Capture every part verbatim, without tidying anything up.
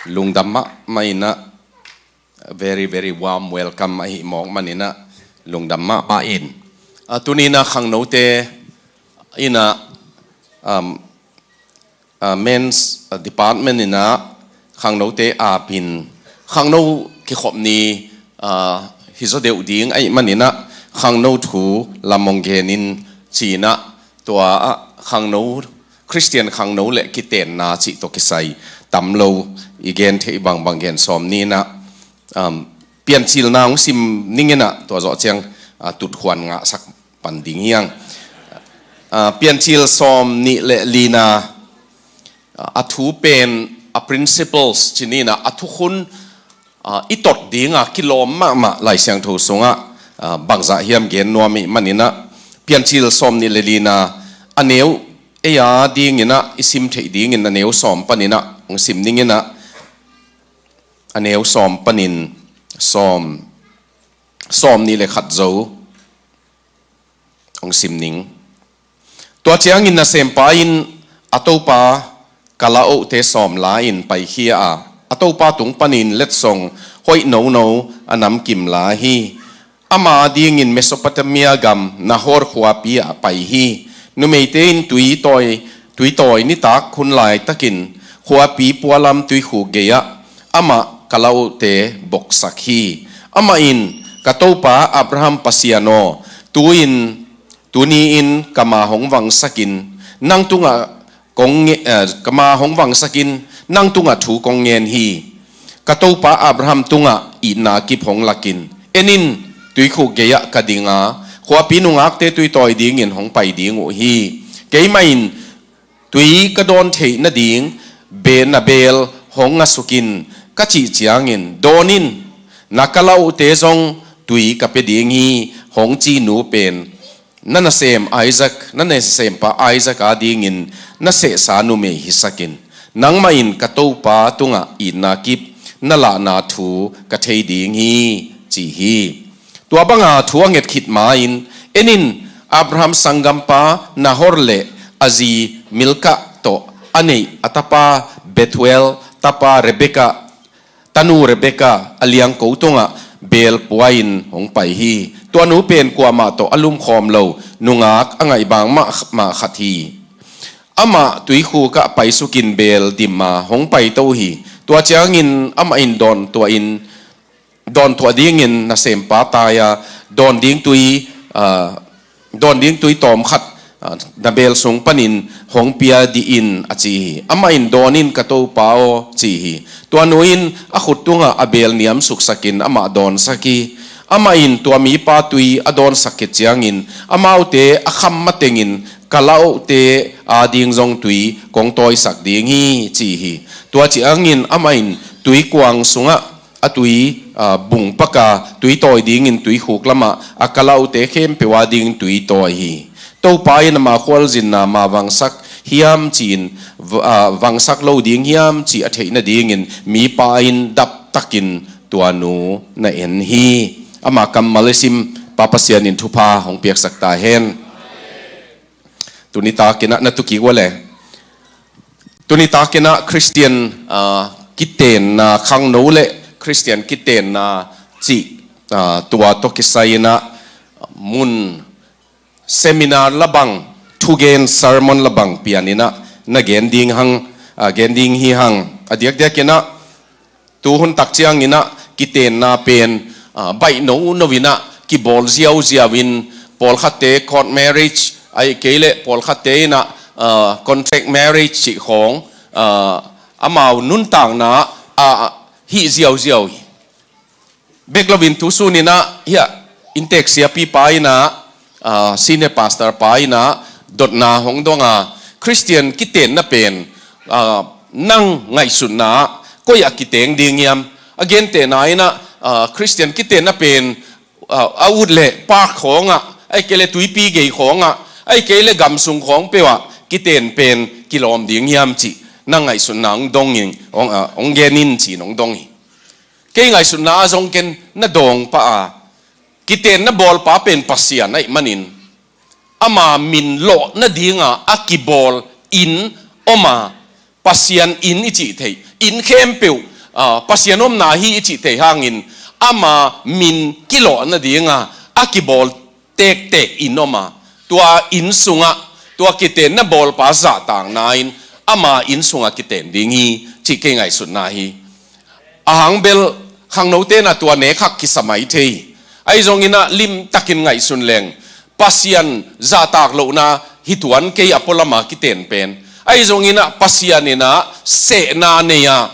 lungdam mahmah in ah, very, very warm welcome ahi mawk manin ah, lungdam mahmah in. Ah, tuni in ah khangnote in ah, um, ah, men's, ah, department in ah khangnote apin khangno kikhop ni, ah, hi zaw deuh ding ahih manin ah khangno thu lam hong genin ci-in ah, tua ah khangno, Khristian khangno le kitenna cih tawh kisai tam lo i gen theih bangbang gen sawm ni in ah, um, Piancilna hong sim ning in ah, tua zawh ciang, ah, tutkhuan ngahsak pan ding hi hang. Ah, Piancil sawm nih le lina, ah, a thu pen, a principles ci ni in ah, a thukhun, ah, i tot ding a kilawm mahmah Lai Siangtho sungah, ah, bangzah hiam gen nuam ahih manin ah, Piancil sawm nih le lina, a neu, ei a ding in ah i sim theih dingin a neu sawm panin ah hong sim ning in ah, a neu sawm panin sawm, sawm nih le khat zo hong sim ning. Tua ciangin nasempa in, "A Topa, ka la-ohte sawm la-in paikhia a, a Topa tung panin letsong hoih nono a namkim la hi. Ama dingin Mesopotamia gam Nahor khuapi ah pai hi. Numeite in tui tawi, tui tawi nitak hun laitakin khuapi pualam tuikhuk gei-ah amah ka la-ohte boksak hi. Amah in, 'Ka topa Abraham Pasian aw, tu-in, tuni-in kama hong vangsakin nang tungah kong nge-, eh, kama hong vangsakin nang tungah thu kong ngen hi. Ka topa Abraham tungah itna kip hong lakin. En in, tuikhuk gei-ah ka ding a, khuapi nungakte tui tawi dingin hong pai ding uh hi. Keimah in tui ka dawn theih nading be-, na beel hong ngasuk in,' ka cih ciangin, 'Dawn in, na ka la-ohte zong tui ka pia ding hi,' hong ci nu pen na nasem Isaac, na nasempa Isaac a dingin na sehsa numei hisak in. Nangmah in ka topa tungah itna kip na lahna thu ka thei ding hi,' ci hi. Tua banga thu a nget khit ma-in, en in, Abraham sanggampa Nahor le a zi Milkah tawh a neih a tapa Bethuel tapa Rebekah, tanu Rebekah a liangko tungah beel pua-in hong pai hi. Tua nu pen kuamah tawh a lumkhawm lo nungak a ngaihbang mahmah khat hi. Amah tuikhuk ah paisukin beel dim a hong paito hi. Tua ciangin amah in dawntuah in, dawntuah dingin nasempa tai-a, dawn ding tui, ah, dawn ding tui tawmkhat, ah, na beel sung panin hong pia dih in, a ci hi. Amah in, 'Dawn in, ka topa aw,' ci hi. Tua nu in a khut tungah a beel niam suksakin amah dawnsak hi. Amah in tua mipa tui a dawnsak khit ciangin, amaute a kham matengin, 'Ka la-ohte a ding zong tui kong tawisak ding hi,' ci hi. Tua ciangin amah in tuikuang sungah a tui, ah, bung paka tui tawi dingin tuikhuk lamah a ka la-ohte khempeuh a dingin tui tawi hi. Topa in ama khualzinna ma vangsak hiam ci-in, v-, ah, vangsak lo ding hiam cih a theih nadingin mipa in daptakin tua nu na en hi. Ama kammal i sim, Pa Pasian in thupha hong piaksak ta hen. Tuni takin ah na tukik ua le. Tuni takin ah Khristian, ah, kitenna, khangno le Khristian kitenna cih, ah, tua tawh kisai-in ah mun seminar labang, thugen sermon labang pian-in ah na gen ding hang, ah, gen ding hi hang. A diakdiakin ah, tu hun tak ciangin ah kitenna pen, ah, baih nono in ah kibawl ziauziau in, pawlkhatte court marriage, ahih kei leh pawlkhatte in ah, ah, contract marriage cih khawng, ah, amau nuntakna ah, ah, hih ziauziau hi. Bek lo in tu sun in ah, hiah inntek siapipa in ah, ah, senior pastor pa in ah dotna hong dong a, Khristian kitenna pen, ah, nang ngaihsutna ah koi ah kiteng ding hiam? A gentehna in ah, ah, Khristian kitenna pen, ah, a ut le park khawngah, ahih kei le tuipi gei khawngah, ahih kei le gamsung khawng peuhah kiten pen kilawm ding hiam cih nang ngaihsutna hong dong in, hong, ah, hong gen in ci-in hong dong hi. Kei ngaihsutna ah zong ken na dawng pah a, kitenna bawlpa pen Pasian ahih manin, ama min lawh nadinga a kibawl inn om a, Pasian inn i cih theih inn khempeuh ah, Pasian omna hi i cih thei hangin ama min kilawh nadinga a kibawl tektek inn om a, tua inn sungah tua kitenna bawlpa zahtakna in ama inn sungah kiten ding hi cih kei ngaihsutna hi. Ahang bel khangnote na tua nek hak kisa mai thei. Ahi zongin ah limtakin ngaihsun leng Pasian zahtak lohna hi tuan kei a pualama kiten pen. Ahi zongin ah Pasian in ah sehna nei a.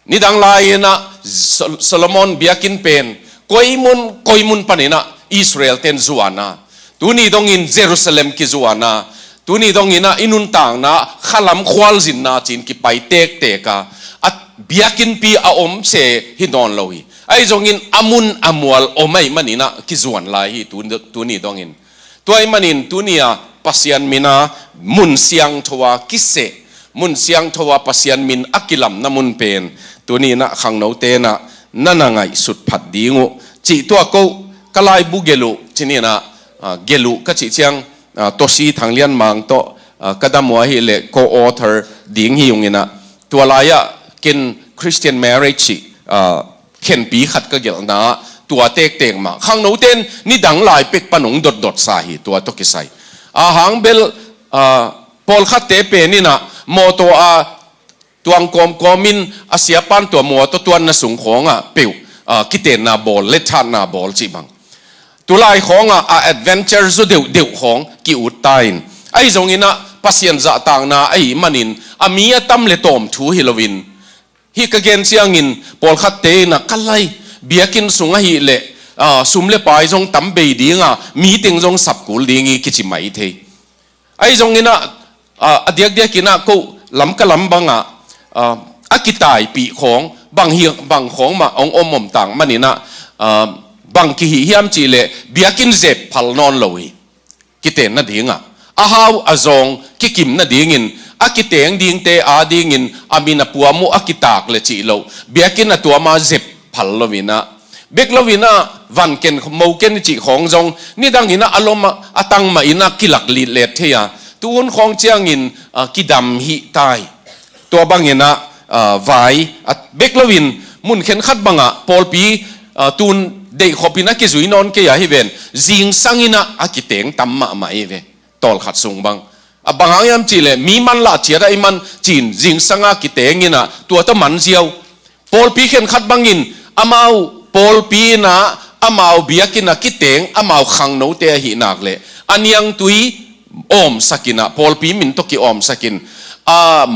Nidang lai-in ah Sol-, Solomon biakinn pen koi mun koi mun panin ah Israel ten zuan a. Tuni dongin Jerusalem kizuan a. Tuni dongin ah i nuntakna khalam khualzinna cin kipai tektek a. A biakinnpi a om se hi nawn lo hi. Ahi zongin a mun a mual om ahih manin ah kizuan lai hi tu-, tuni dongin. Tua ahih manin tuni a Pasian min a mun siangtho a kiseh, mun siangtho a Pasian min a kilamna mun pen tuni in ah khangnote na na na ngaihsut phat ding uh cih tua ko ka laibu gelh uh cih ni in ah, ah, gelh uh ka cih ciang, ah, Tosi Thang Lian Mang tawh, ah, ka dam uh ahih leh co-author ding hi ung in ah tua lai-ah ken Christian marriage cih, ah, khenpi khat ka gelhna tua tektek mah khangnoten nidang lai pek pan hong dotdot sa hi tua tawh kisai. Ahang bel, ah, pawlkhatte pen in ah mawtaw a tuang kawmkawm in a siapan tua mawtaw tuanna sung khawngah peuh, ah, kitenna bawl, lethatna bawl cih bang. Tulai khawngah a adventure zaw deuhdeuh khawng ki-ut ta in. Ahi zongin ah Pasian zahtakna ahih manin a mi a tam le tawm thu hi loin. Hih ka gen ciangin pawlkhatte in ah ka lai biakinn sung ahih leh, ah, sum le pai zong tam bei ding a, meeting zong sap kul ding hi kici mai thei. Ahi zongin ah, ah, a diakdiakin ah ko Lamka lam bangah, ah, a kitaipih khawng bang hi, bang khawng mah hong om om tak manin ah, ah, bang kihih hiam cih leh biakinn zep phal nawn lo hi. Kiten nadingah a hau a zawng kikim nadingin a kiteng dingte adingin a min a puam uh a kitak le cih loh biakinn a tuam a zep phal loin ah, bek loin ah van ken mo ken cih khawng zong nidangin ah a lom a, a tang mahin ah kilak litlet thei a, tu hun khawng ciangin, ah, kidam hih ta hi. Tua bangin ah, ah, vai, ah, bek loin mun khenkhat bangah pawlpi, ah, tun deihkhopin a kizui nawn kei a hi ven, zingsangin ah a kiteng tam mahmah hi ve. Tawlkhat sung bang a bang hang hiam cih leh mi manlah ciat ah i man cin zingsang a kitengin ah tua tawh man ziau. Pawlpi khenkhat bangin amau pawlpi in ah amau biakinn a kiteng amau khangnote ahih nak leh a niangtui awmsakin ah pawlpi min tawh ki-awmsakin, a,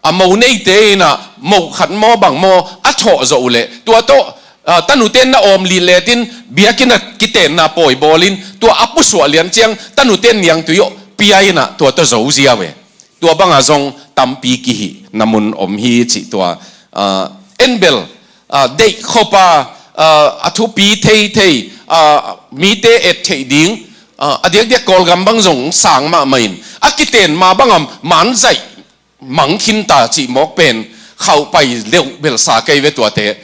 a mo neite in ah mo khat maw bang maw a thawh zawh uh leh tua tawh, ah, tanuten na awm litletin biakinn a kitenna pawi bawlin tua a pusuah lian ciang tanuten niangtui pia in ah tua tawh zo ziau e. Tua bangah zong tampi kihihna mun om hi cih tua, ah, en bel, ah, deihkhop a, ah, a thupi theithei, ah, mite et theih ding, ah, a diakdiak Kawlgam bang zong sang mahmah in a kiten ma bangah manzaih mang khin ta cih mawk pen khauhpai deuh belsa kei ve tuate.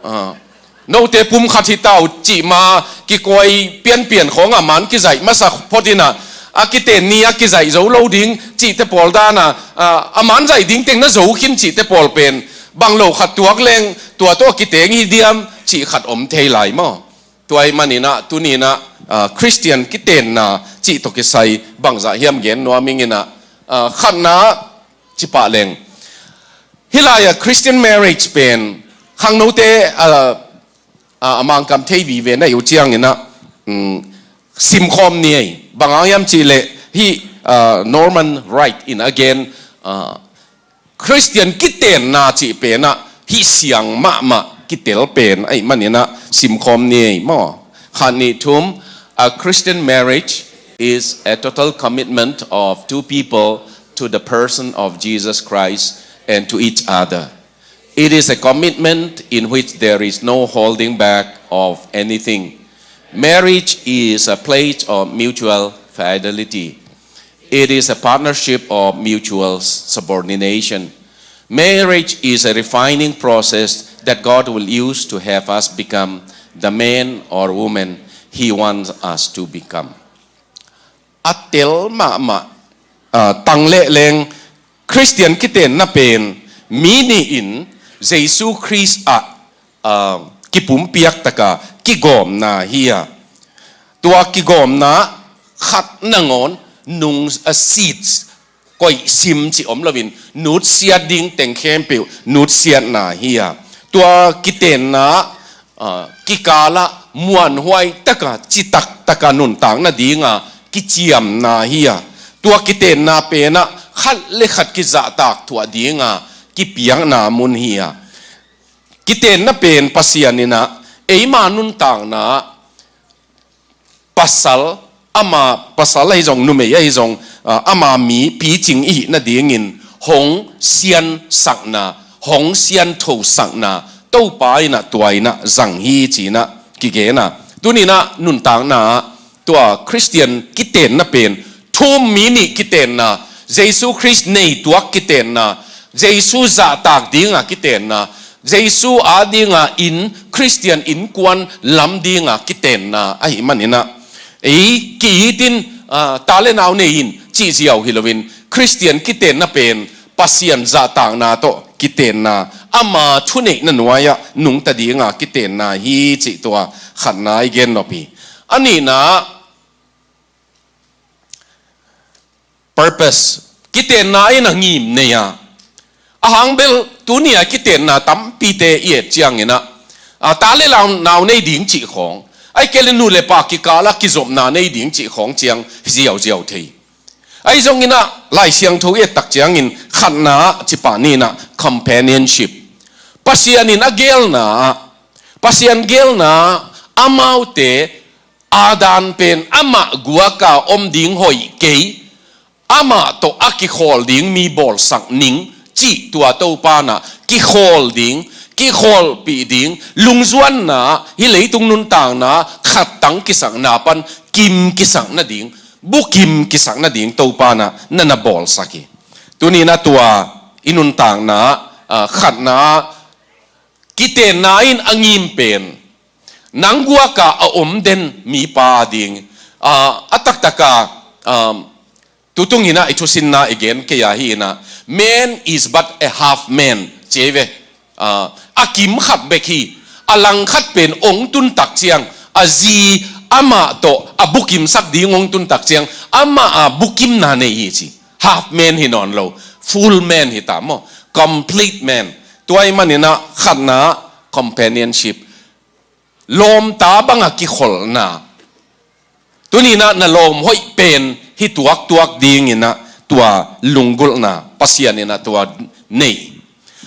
Ah, note pum khat hi ta uh cih ma kikuai pianpian khawngah man kizaih masa phot in ah a kiten ni a kizaih zo lo ding cihte pawl dan a, ah, a manzaih ding teng na zo khin cihte pawl pen bang lo khat tuak leng tua tawh a kiteng hi diam cih khat om thei lai maw? Tua ahih manin ah tuni in ah, ah, Christian kitenna cih tawh kisai bangzah hiam gen nuam ing in ah, ah, khatna cipah leng. Hih lai-ah Christian marriage pen khangnote, ah, ah, a mangkam thei vive na hi uh ciangin ah, um, simkhawm ni ei. Bang hang hiam cih leh hih, ah, Norman Wright in a gen, ah, Christian kitenna cih pen ah hih siang mahmah kitel pen ahih manin ah simkhawm ni ei maw? Khat nih thum, a Christian marriage is a total commitment of two people to the person of Jesus Christ and to each other. It is a commitment in which there is no holding back of anything. Marriage is a pledge of mutual fidelity. It is a partnership of mutual subordination. Marriage is a refining process that God will use to have us become the man or woman He wants us to become. A tel mahmah, ah, tang leh leng Christian kitenna pen mi nih in Jesu Khrist ah, ah, kipumpiak taka kigawmna hi a, tua kigawmna khat nangawn nung, ah, seeds, koih sim cih om loin nutsiat ding teng khempeuh nutsiatna hi a, tua kitenna, ah, kikalah muanhuai taka citak taka nuntak nadinga kiciamna hi a, tua kitenna penah khat le khat kizahtak thuah dinga kipiakna mun hi a, kitenna pen Pasian inah eima nuntakna pasal, ama pasal ahi zong, numei ahi zong, ah, ama mi picing i hih nadingin hong siansakna, hong sianthosakna Topa inah tua inah zang hi cinah kigena. Tuninah nuntakna tua Khristian kitenna pen thu um mi nih kitenna, Jesu Khrist nei tuak kitenna, Jesu zahtak dinga kitenna, Jesu adinga inn, Khristian innkuan lam dinga kitenna ahi maninah, ei ki-itin, ah, ta le nau nei in cih ziau hi loin Khristian kitenna pen Pasian zahtakna tawh kitenna, ama thuneihna nuai-ah nungta dinga kitenna hi cih tua khatna i gen nop hi. A nihna, purpose. Kitenna in a ngim nei a, a hang bel tuni a kitenna tampite i et cianginah, a, ta le lau nau nei ding cih khawng, ahih kei le nu le pa kikala kizopna nei ding cih khawng ciang ziauziau thei. Ahi zonginah Lai Siangtho i et tak ciangin khatna ah cipah ninah companionship. Pasian in a gelna ah, Pasian gelna ah amaute Adam pen amah guaka om ding hoih kei, amah tawh a kikhawl ding mi bawlsak ning cih tua Topa inah kikhawl ding, kikhawlpih ding, lungzuanna, hih leitung nuntakna khattang kisakna pan kim kisak nading, bukim kisak nading Topa inah na na bawlsak hi. Tuninah tua i nuntakna, ah, khatna, kitenna in a ngim pen nang guaka a om den mipa ding, ah, a taktaka, um, tutunginah i thusinna i gen kei ahi inah, "Man is but a half man," ci ei ve. Ah, a kim khat bek hi, a lang khat pen ong tuntak ciang, a zi amah tawh a bukimsak ding ong tuntak ciang, amah a bukimna nei hi ci. Half man hi nawn lo, full man hi ta maw, complete man. Tua i maninah khatna companionship, lawmta banga kikholhna. Tuninah na lawm hoih pen hi tuaktuak dinginah tua lunggulhna Pasian inah tua nei.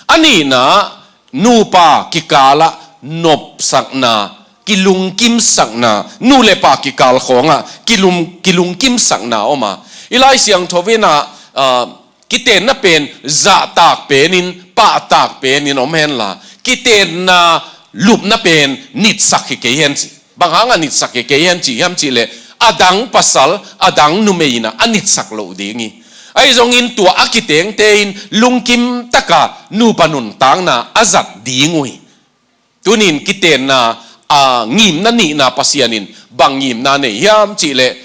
A nihna, nupa kikalah nopsakna, kilungkimsakna, nu le pa kikal khawngah kilum-, kilungkimsakna om a, i Lai Siangtho inah, ah, kitenna pen zahtak penin, pahtak penin om henla, kitenna lupna pen nitsak hi kei hen ci. Bang hanga nitsak hi kei hen ci hiam cihleh, a dang pasal, a dang numei inah a nitsak loh ding hi. Ahi zongin tua a kitengte in lungkim taka nupa nuntakna a zat ding uh hi. Tunin kitenna, a, ngimna nihna Pasian in bang ngimna nei hiam cihleh,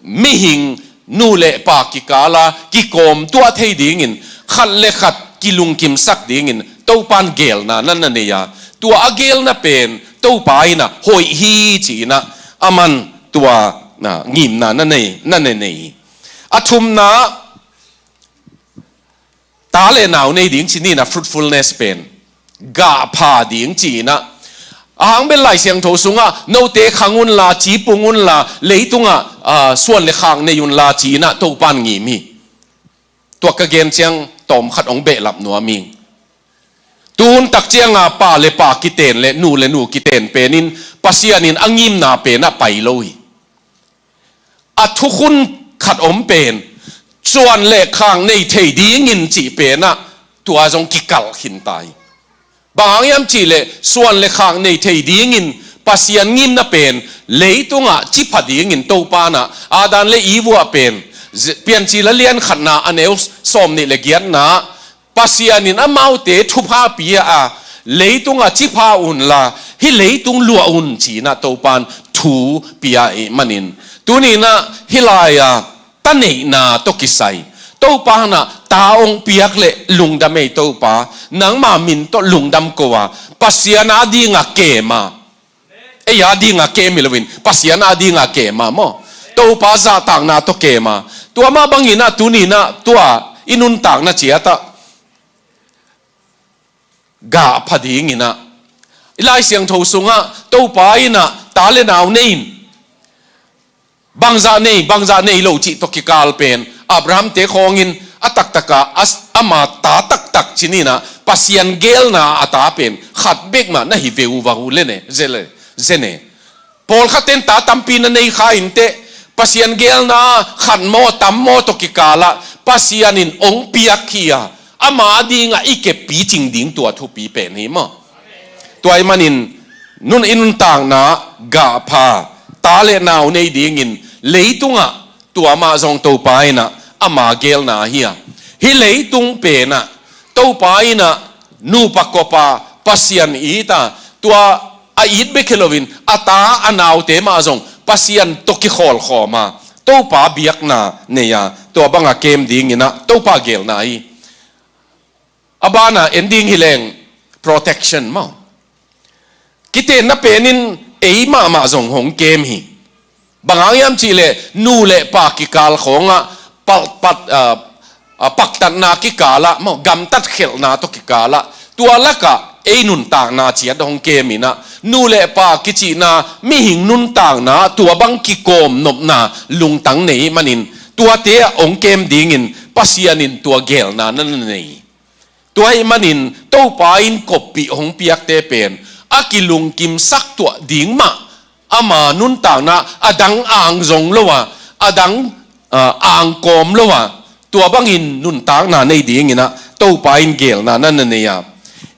mihing nu le pa kikala kikawmtuah thei dingin, khat le khat kilungkimsak dingin Topan gelna na na nei a, tua a gelna pen Topa inah hoih hi ci-inah aman tua, na, ngimna na nei, na na nei hi. A thumna, ta le nau nei ding ci ninah fruitfulness pen gah pha ding ci-inah, a hang bel Lai Siangtho sungah, "Note khang unla, cipung unla, leitungah, ah, suan le khak nei unla," ci-inah Topan ngim hi. Tua ka gen ciang tawmkhat ong behlap nuam ing. Tun tak cianga pa le pa kiten le nu le nu kiten penin Pasian in a ngimna penah pai lo hi. A thukhun khat om pen, suan le khak nei thei dingin cih penah tua zong kikalh khin ta hi. Bang hang hiam cihleh, suan le khak nei thei dingin Pasian ngimna pen leitungah cipha dingin Topa inah Adam le Eve ah pen, Piancil a lian khatna a neu sawmnih le giatna, Pasian in amaute thupha pia a, "Leitungah cipha unla, hih leitung luah un," ci-inah Topan thu pia i hih manin, tuninah hih lai-a ta neihna tawh kisai, Topa inah a hong piak le lungdam ei Topa, nangma min tawh lungdam ko a, Pasian a dinga kem a, ei a dinga kem hi loin, Pasian a dinga kem a maw. Topa zahtakna tawh kem a. Tua mah bangin ah tuni-in ah tua i nuntakna ciat ah gah pha dingin ah, i Lai Siangtho sungah Topa in ah ta le nau nei in, bangzah nei, bangzah nei lo cih tawh kikal pen Abraham te khawngin a taktak a, a, ama ta taktak ci-in ah Pasian geelna a ta pen khat bek mah na hi veuva uh le ne, ze le, ze ne. Pawlkhat ten ta tampi na nei kha inteh, Pasian geelna khat maw tam maw tawh kikal ah Pasian in hong piak hi a, ama a dingah i kep picing ding tua thupi pen hi maw. Tua ahih manin nun, i nuntakna gah pha, ta le nau nei dingin leitungah tua mah zong Topa in ah ama geelna hi a. Hih leitung pen ah Topa in ah nupa kop a, Pasian it a, tua a it bek hi loin a ta a naute mah zong Pasian tawh kikhawlkhawm a, Topa biakna nei a, tua banga kem dingin ah Topa geelna hi. A banah en ding hi leng protection maw. Kitenna pen in ei mahmah zong hong kem hi. Bang hang hiam cih leh nu le pa kikal khawngah pal-, pat-, ah, ah, paktatna kikal ah maw, gamtat khelhna tawh kikal ah, tua lakah ei nuntakna ciat hong kem in ah, nu le pa kicihna mihing nuntakna tua bang kikawm nopna lungtang nei manin, tuate ah hong kem dingin Pasian in tua geelna na na nei. Tua ahih manin Topa in koppih hong piakte pen a kilungkimsak tuah ding mah, ama nuntakna a dang ang zong lo a, a dang, ah, ang kawm lo a, tua bangin nuntakna nei dingin ah Topa in geelna na na nei a.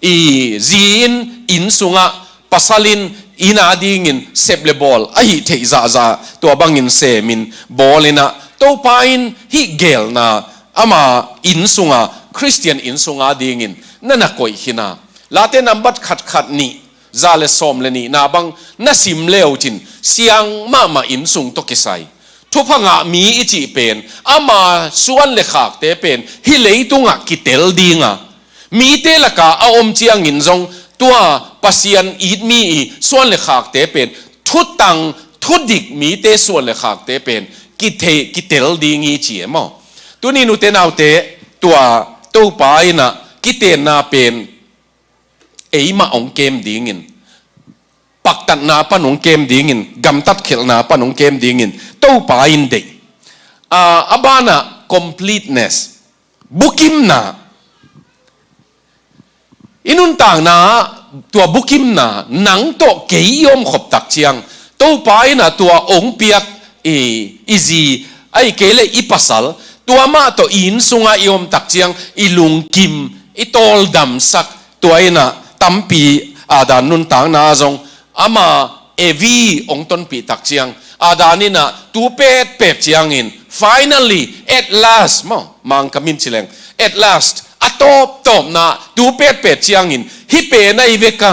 I zi in, inn sungah pasal in inn a dingin sep le bawl ahi theih zahzah tua bangin semin bawl in ah, Topa in hih geelna ama inn sunga, Khristian inn sunga dingin na na koih khin a. Late nambat khat khat nih, za le sawm le nihna bang na sim le uh cin, siang mahmah inn sung tawh kisai. Thupha ngah mi i cih pen ama suan le khakte pen hih leitungah kitel ding a, mite laka a om ciangin zong tua Pasian it mi i suan le khakte pen thutang, thudik mite suan le khakte pen kithei, kitel ding hi ci e maw. Tuni nute naute, tua Topa in ah kitenna pen eimah hong kem dingin, paktatna pan hong kem dingin, gamtat khelhna pan hong kem dingin Topa in deih. Ah, a banah completeness, bukimna. I nuntakna ah tua bukimna, nang tawh kei i omkhop tak ciang, Topa in ah tua hong piak i, i zi, ahih kei leh i pasal, tua mah tawh i inn sungah i om tak ciang i lungkim, i tawldamsak, tua in ah tampi Adam nuntakna ah zong ama Evi hong tonpih tak ciang, Adam in ah tu petpet ciangin, finally, at last maw, Mangkam in ci leng, at last, a tawptawpna tu petpet ciangin, hih pen ahi vek a,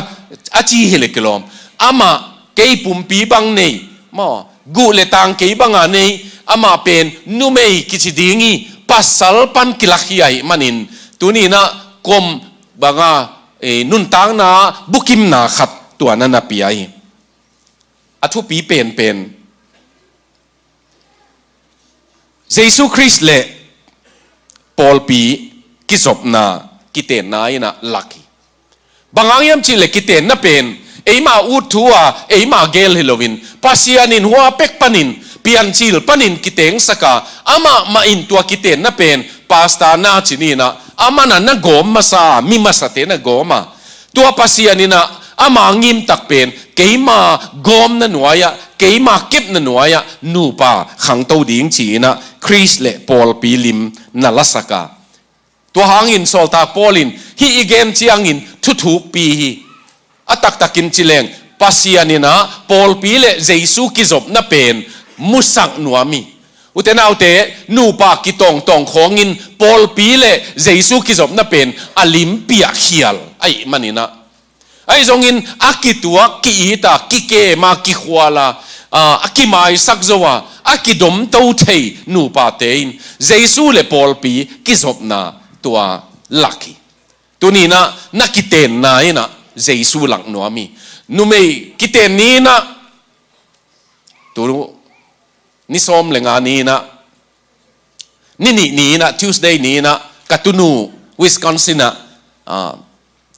a ci hi le kilawm. Amah kei pumpi bang nei maw, guh le tang kei banga nei, amah pen numei kici ding hi, pasal pan kilak hi ahih manin, tuni in ah kom banga, eh, nuntakna bukimna khat tua na na pia hi. A thupi penpen, Jesu Khrist le pawlpi kizopna, kitenna in ah lak hi. Bang hang hiam cih leh kitenna pen eima ut thu a, eima gel hi loin, Pasian in hua pek panin, Piancil panin kitengsak a, amah mah in tua kitenna pen pastor na ci ni in ah, amah na na gawm masa a, mi masate na gawm a, tua Pasian in ah ama ngimtak pen keima gawmna nuai-ah, keima kepna nuai-ah nupa khangto ding ci-in ah Khrist le pawlpi lim na lasak a. Tua hangin sawltak Paul in hih i gen ciangin thuthukpi hi. A taktakin ci leng, Pasian in ah pawlpi le Jesu kizopna pen musak nuam hi. Ute naute, nupa kitawngtawng khawngin pawlpi le Jesu kizopna pen a limpiah khial ahih manin ah, ahi zongin a kituak, ki-it a, kikem a, kikhual a, a, a kimaisak zo a, a kidomto thei nupate in Jesu le pawlpi kizopna tua lak hi. Tuni-in ah na kitenna in ah Jesu lak nuam hi. Numei kiten ni-in ah, tu ni sawm le nga ni-in ah, ni nih ni-in ah, Tuesday ni-in ah ka tunu Wisconsin ah, ah,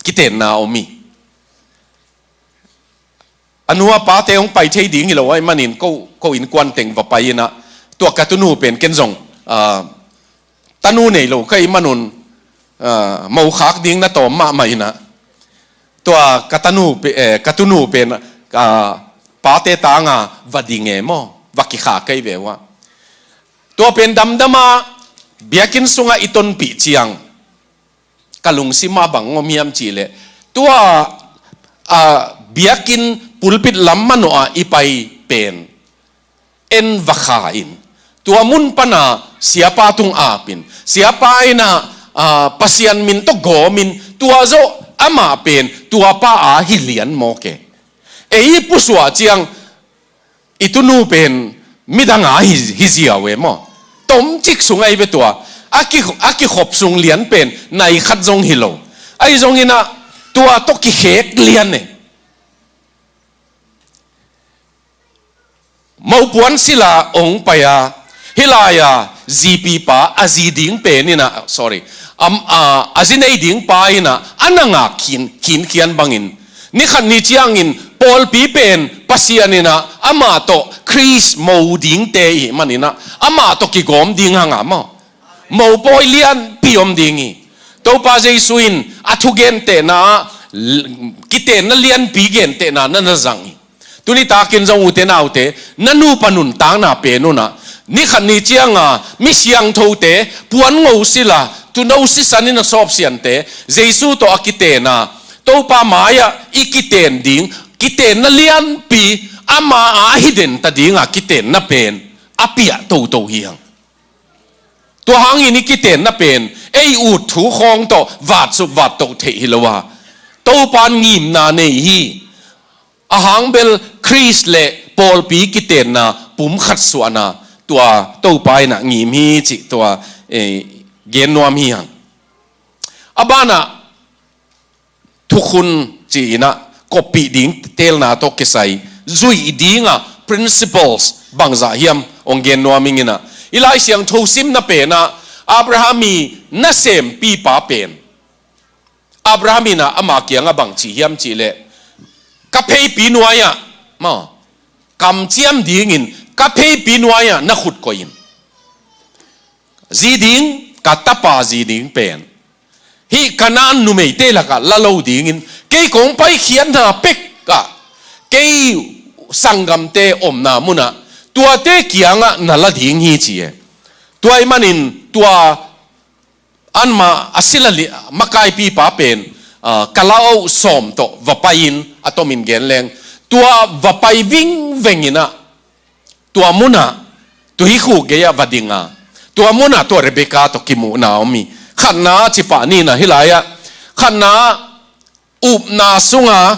kitenna om hi. A nu a pate hong pai thei ding hi lo ahih manin ko, ko innkuan teng va pai-in ah, tua ka tunu pen ken zong, ah, tanu nei lo ka hih manun, ah, mokhak ding na tawm mahmah in ah, tua ka tanu pe-, eh, ka tunu pen, ah, pate tanga va ding e maw, va kikha kei ve uh a. Tua pen damdam a biakinn sungah i tonpih ciang ka lungsim ah bang om hiam cih leh, tua, ah, biakinn pulpit lam manawh ah i pai pen en va kha in, tua mun pana siapa tung ap in, siapa in ah, ah, Pasian min tawh gawm in, tua zawh amah pen tua pa a hi lian mawk e. Ei i pusuah ciang i tunu pen midang a hi, hi ziau e maw. Tomcik sung ahi ve tua. A ki, a kikhop sung lian pen nai khat zong hi lo. Ahi zongin ah tua tawh kikhek lian e. Mopuan sila hong pai a, hih lai-a zipipa a zi ding pen in ah, sorry, am, a, a zi nei ding pa in ah a na ngak khin, khinkhian bangin, ni khat ni ciangin pawlpi pen Pasian in ah amah tawh Khrist mo dingte ahih manin ah amah tawh kigawm ding hang a maw, mopawi lianpi om ding hi. Topa Jesu in a thugentehna ah, l-, kitenna lianpi gentehna na na zang hi. Tuni takin zong ute naute, na nupa nuntakna pen un ah, ni khat ni cianga mi siangthote, puan ngo sila, tuuno sisan in a sawpsiante, Jesu tawh a kiten a, Topa mai-ah i kiten ding, kitenna lianpi, ama a hi den ta dinga kitenna pen a piah toto hi hang. Tua hangin i kitenna pen ei ut thu khawng tawh vatsup vattoh theih hi lo a, Topa in ngimna nei hi. A hang bel Khrist le pawlpi kitenna pumkhat suahna tua Topa in ah ngim hi cih tua, eh, gen nuam hi hang. A banah thukhun ci-in ah koppih ding teelna tawh kisai zuih dinga principles bangzah hiam hong gen nuam ing in ah, i Lai Siangtho simna pen ah Abraham i nasempipa pen Abraham in ah ama kiangah bang ci hiam cih leh, ka pheipi nuai-ah, maw, kamciam dingin ka pheipi nuai-ah na khut koih in. Zi ding, ka tapa zi ding pen hih Kanaan numeite lakah la lo dingin kei kong paikhiatna pek ah kei sanggamte omna munah tuate kiangah na la ding hi ci e. Tua ahih manin tua anmah a sila li-, makaipipa pen, ah, ka la-oh sawm tawh va pai-in a tomin gen leng, tua va pai vingveng in ah tua munah tuikhuk gei-ah va ding a, tua munah tua Rebekah tawh kimuhna om hi. Khatna a cipah ni in ah hih lai-ah, khatna upna sunga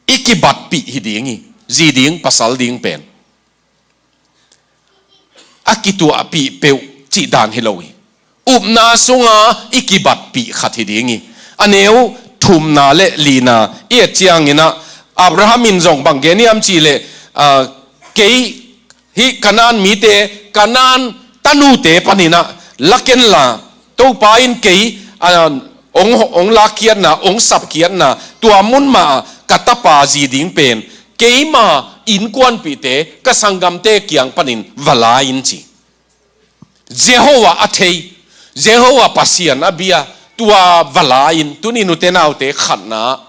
i kibatpih hi ding hi. Zi ding pasal ding pen a kituahpih peuh cih dan hi lo hi. Upna sunga i kibatpih khat hi ding hi. A neu thumna le lina i et ciangin ah Abraham in zong bang gen hiam cih leh, ah, kei hih Kanaan mite, Kanaan tanute panin ah la ken la, Topa in kei, ah, hong, hong lakkhiatna, hong sapkhiatna tua mun mah ka tapa zi ding pen keima innkuanpihte, ka sanggamte kiang panin va la in ci. Jehovah a thei, Jehovah Pasian a bia, tua va la in. Tuni nute naute, khatna,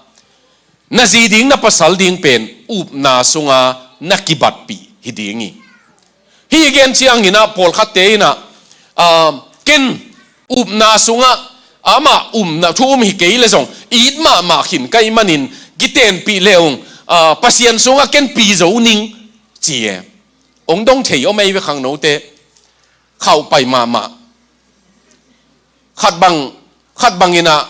na zi ding na pasal ding pen upna sunga na kibatpih hi ding hi. Hih i gen ciangin ah pawlkhatte in ah, ah, ken upna sungah amah upna thu um hi kei leh zong it mahmah khin ka hih manin kitenpih le ung, ah, Pasian sungah ken pi zo ning ci e. Hong dong thei om ei ve khangnote. Khauh pai mahmah. Khat bang, khat bangin ah,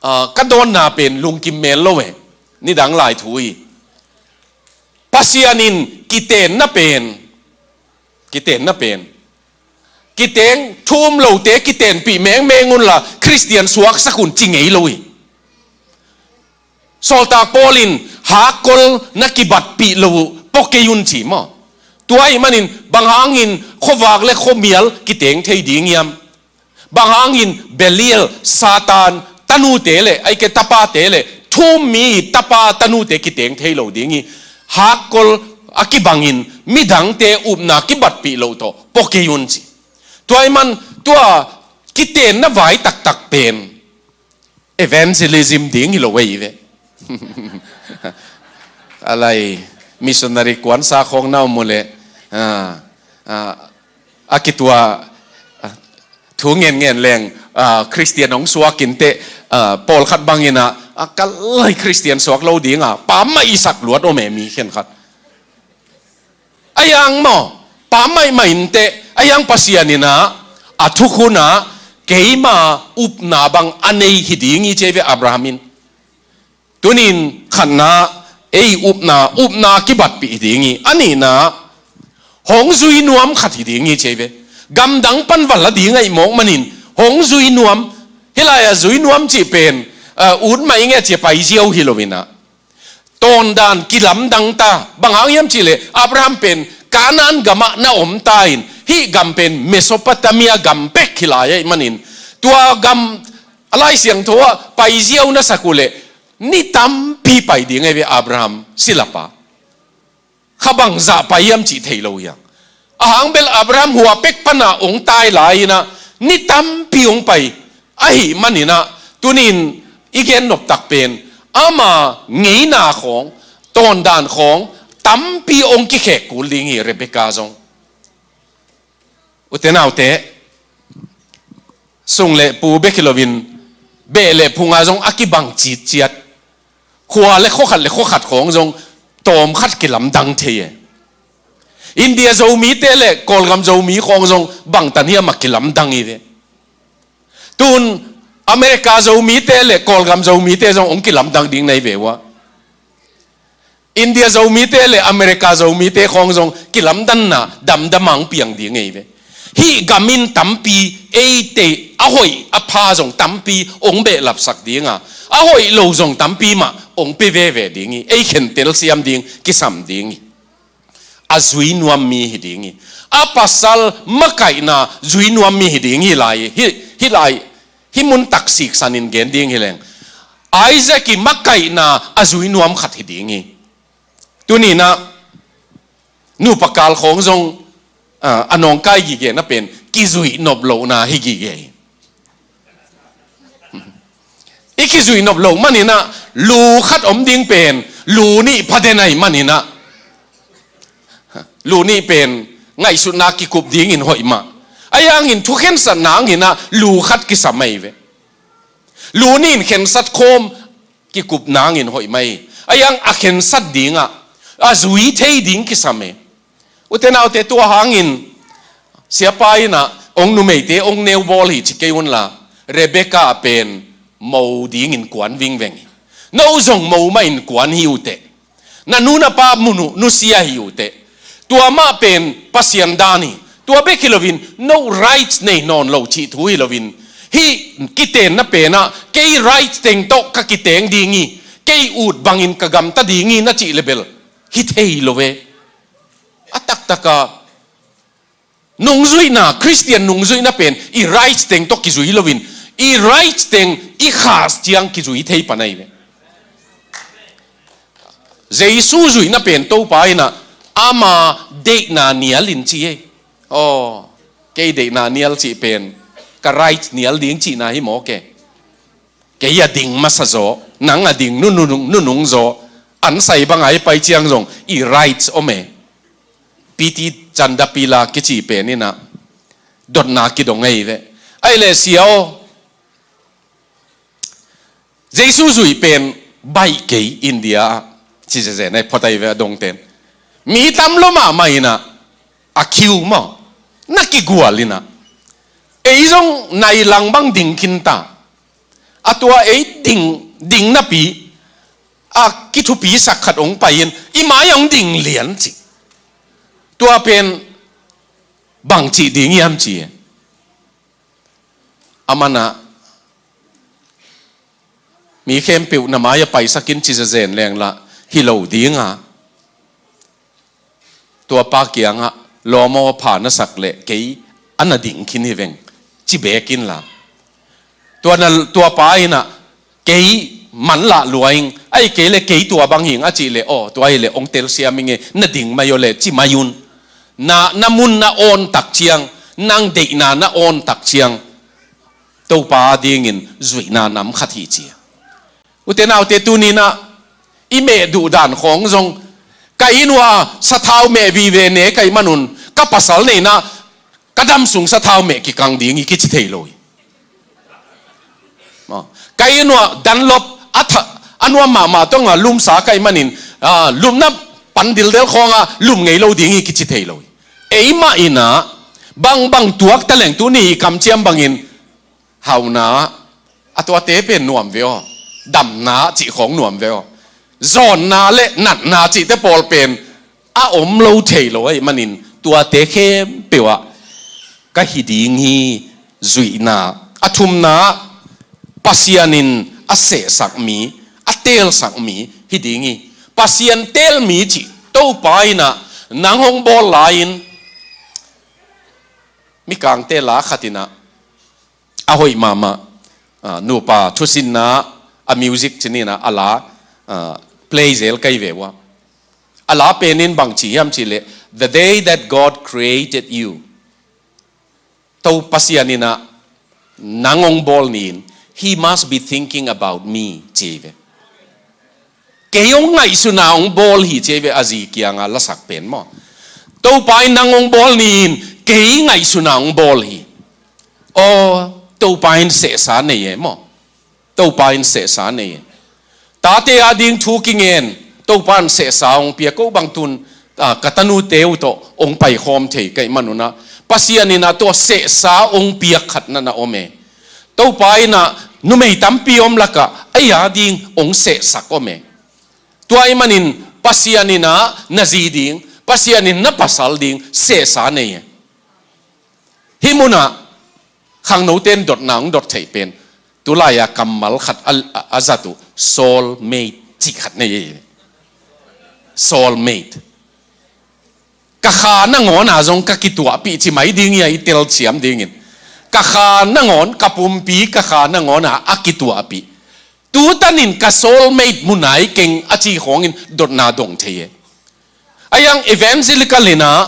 ah, ka dawnna pen lungkim mel lo e. Nidang lai thu hi. Pasian in kitenna pen Kitenna pen, kiteng thu um lote kitenpih mengmeng unla Khristian suaksak un ci ngei lo hi. Sawltak Paul in hakkol na kibatpih lo uh pua kei un ci maw? Tua ahih manin bang hangin khuavak le khuamial kiteng thei ding hiam? Bang hangin Belial, Satan tanute le, ahih kei tapate le, thu um mi tapa tanute kiteng thei lo ding hi. Hakkol a kibangin midangte upna kibatpih lo tawh pua kei un ci. Tua ahih man tua kitenna vai taktak pen evangelism ding hi lo ei ve. A lai, missionary kuansa khawng na om uh leh, ah, ah, a kitua, ah, thu ngen ngen leng, ah, Khristian hong suak inteh, ah, pawlkhat bangin ah, a kal lai Khristian suak lo ding a, pammaih i sak luat om e mi khenkhat. A hiang maw, pammaih mah inteh, a hiang Pasian in ah, a thukhun ah, keima upna bang a nei hi ding hi ci ei ve Abraham in. Tunin khatna, ei upna, upna kibatpih hi ding hi. A nihna, hong zui nuam khat hi ding hi ci ei ve. Gamdang pan va la ding ahih mawk manin, hong zui nuam, hih lai-ah zui nuam cih pen, ah, ut mah i nge ci a pai ziau hi lo in ah. Tawndan kilamdang ta, bang hang hiam cih leh, Abraham pen Kanaan gam ah na om ta in, hih gam pen Mesopotamia gam bek hi lai ahih manin, tua gam a Lai Siangtho ah pai ziau na sak uh leh, ni tampi pai ding ei ve Abraham silapa. Kha bangzah pai hiam cih thei lo hi hang. A hang bel Abraham hua pek pan ah hong tai lai in ah, ni tampi hong pai. Ahih manin ah, tunin i gen nop tak pen, ama ngeina khawng, tawndan khawng, tampi hong kikhek kul ding hi Rebekah zong. U te nau te, sung le pu bek hi loin, beh le phung ah zong a kibang citciat. Khua le khua khat le khua khat khawng zong tawm khat kilamdang thei e. India Zomite le Kawlgam Zomi khawng zong bangtan hiam a kilamdang hi ve. Tun America Zomite le Kawlgam Zomite zong hong kilamdang ding na hi ve uh a. India Zomite le America Zomite khawng zong kilamdanna damdam a hong piang ding hi ve. Hih gam in tampi eite a hoih a pha zong tampi hong behlapsak ding a, a hoih lo zong tampi mah hong pia veve ding hi. Ei khentel siam ding, kisam ding hi. A zui nuam mi hi ding hi. A pasal makaihna zui nuam mi hi ding hi lai hi. Hih lai, hih mun tak siksan in gen ding hi leng, Isaac i makaihna a zui nuam khat hi ding hi. Tuni in ah nupa kal khawng zong, ah, a nawngkai gige na pen kizuih nop lohna hi gige hi. I kizuih nop loh manin ah lu khat om ding pen lu nih pha den ahih manin ah, lu nih pen ngaihsutna kikup dingin hoih mah. Ahi hangin thukhensatna hangin ah lu khat kisam ahi ve. Lu nih in khensat khawm kikup nangin hoih mah hi. Ahi hang a khensat ding ah, a zui thei ding kisam hi. U te nau te, tua hangin siapa in ah hong numeite hong neu bawl hi ci kei unla, Rebekah pen mo dingin kuan vingveng hi. No zong mo mah in kuan hi uh teh. Na nu na pa mu uh, nusia hi uh teh. Tua mah pen Pasian dan hi. Tua bek hi loin, no rights nei nawn lo cih thu hi loin, hih kitenna pen ah kei rights teng tawh ka kiteng ding hi, kei ut bangin ka gamta ding hi na cih le bel hi thei lo ve. A taktak a nungzuihna, Khristian nungzuihna pen i rights teng tawh kizui loin, i rights teng i khas ciang kizui thei pan ahi ve. Jesu zuihna pen Topa in ah ama deihna nial in ci hi. Aw, kei deihna nial cih pen ka rights nial ding cihna hi mawk e. Kei a ding masa zaw, nang a ding nunung, nunung zaw, an sai bang a i pai ciang zong i rights om e. Piti candapila kici pen in ah dotna kidong ahi ve. Ahih leh sia aw, Jesu zuih pen baih kei India ah, ci zezen ahi phot ahi ve a dongten. Mi tam lua mahmah in ah, a kiu maw, na kigual in ah, ei zong nai lang bang ding khin ta. A tua ei ding, ding napi a kithupisak khat hong pai in, i mai ah hong ding lian ci. Tua pen bang cih ding hiam ci. A manah mi khempeuh na mai-ah paisak in ci zezen leng lah hi lo ding a, tua pa kiangah lawm aw, pha na sak leh kei a na ding khin hi veng, ci beek inla, tua na, tua pa in ah kei man lah lua ing, ahih kei leh kei tua bang hing a cih leh, aw, tua hi leh hong telsiam ing e, na ding mai aw leh ci mai un. Na, na mun na awn tak ciang, nang deihna na awn tak ciang, Topa adingin zuihna nam khat hi ci. Ute naute, tuni-in ah i meh duhdan khawng zong, ka inn uah sathau meh vive ne ka hih manun, ka pasal neihna, ka dam sung sathau meh kikang ding hi kici thei lo hi. Ka inn uah Dunlop a tha, a nuam mahmah tawh lumsa ka hih manin, ah, lumna pan dildel khawngah lum ngei lo ding hi kici thei lo hi. Eimah in ah bangbang tuak taleng tuni i kamciam bangin, hauhna, a tuate pen nuam ve aw, damna cih khawng nuam ve aw, zawnna le natna cihte pawl pen a om lo thei lo ahih manin, tuate khempeuh ah ka hi ding hi zuihna. A thumna, Pasian in a sehsak mi, a teelsak mi hi ding hi. Pasian teel mi cih, Topa in ah nang hong bawl lai-in, Mikangte la khat in ah, a hoih mahmah, ah, nupa thusinna, a music ci ni in ah, a la, ah, play zel ka hi ve ua. A la pen in bang ci hiam cih leh, "The day that God created you," To Pasian in ah nang hong bawl ni-in, "He must be thinking about me," ci hi ve. Kei hong ngaihsun a hong bawl hi ci hi ve, a zi kiangah lasak pen maw. Topa in nang hong bawl ni-in, kei ngaihsun a hong bawl hi. Aw, Topa in sehsa nei e maw. Topa in sehsa nei e. Tate ading thu kingen, Topa in sehsa hong pia ko bang tun, ah, ka tanute uh tawh hong paikhawm thei ka hih manun ah, Pasian in ah tua sehsa hong piak khat na na om e. Topa in ah numei tampi om lakah ei ading hong sehsak om e. Tua ahih manin Pasian in ah na zi ding, Pasian in na pasal ding sehsa nei e. Hih munah khangnote in dotna hong dot theih pen, tulai-a kammal khat a, a, a zat uh, soulmate cih khat nei e. Soulmate. Ka kha nangawn a zong ka kituahpih ci mai ding hi a, i telsiam dingin. Ka kha nangawn, ka pumpi ka kha nangawn a, a kituahpih. Tutanin ka soulmate mu nai keng a ci khawngin dotna dong thei e. A yang evangelical in ah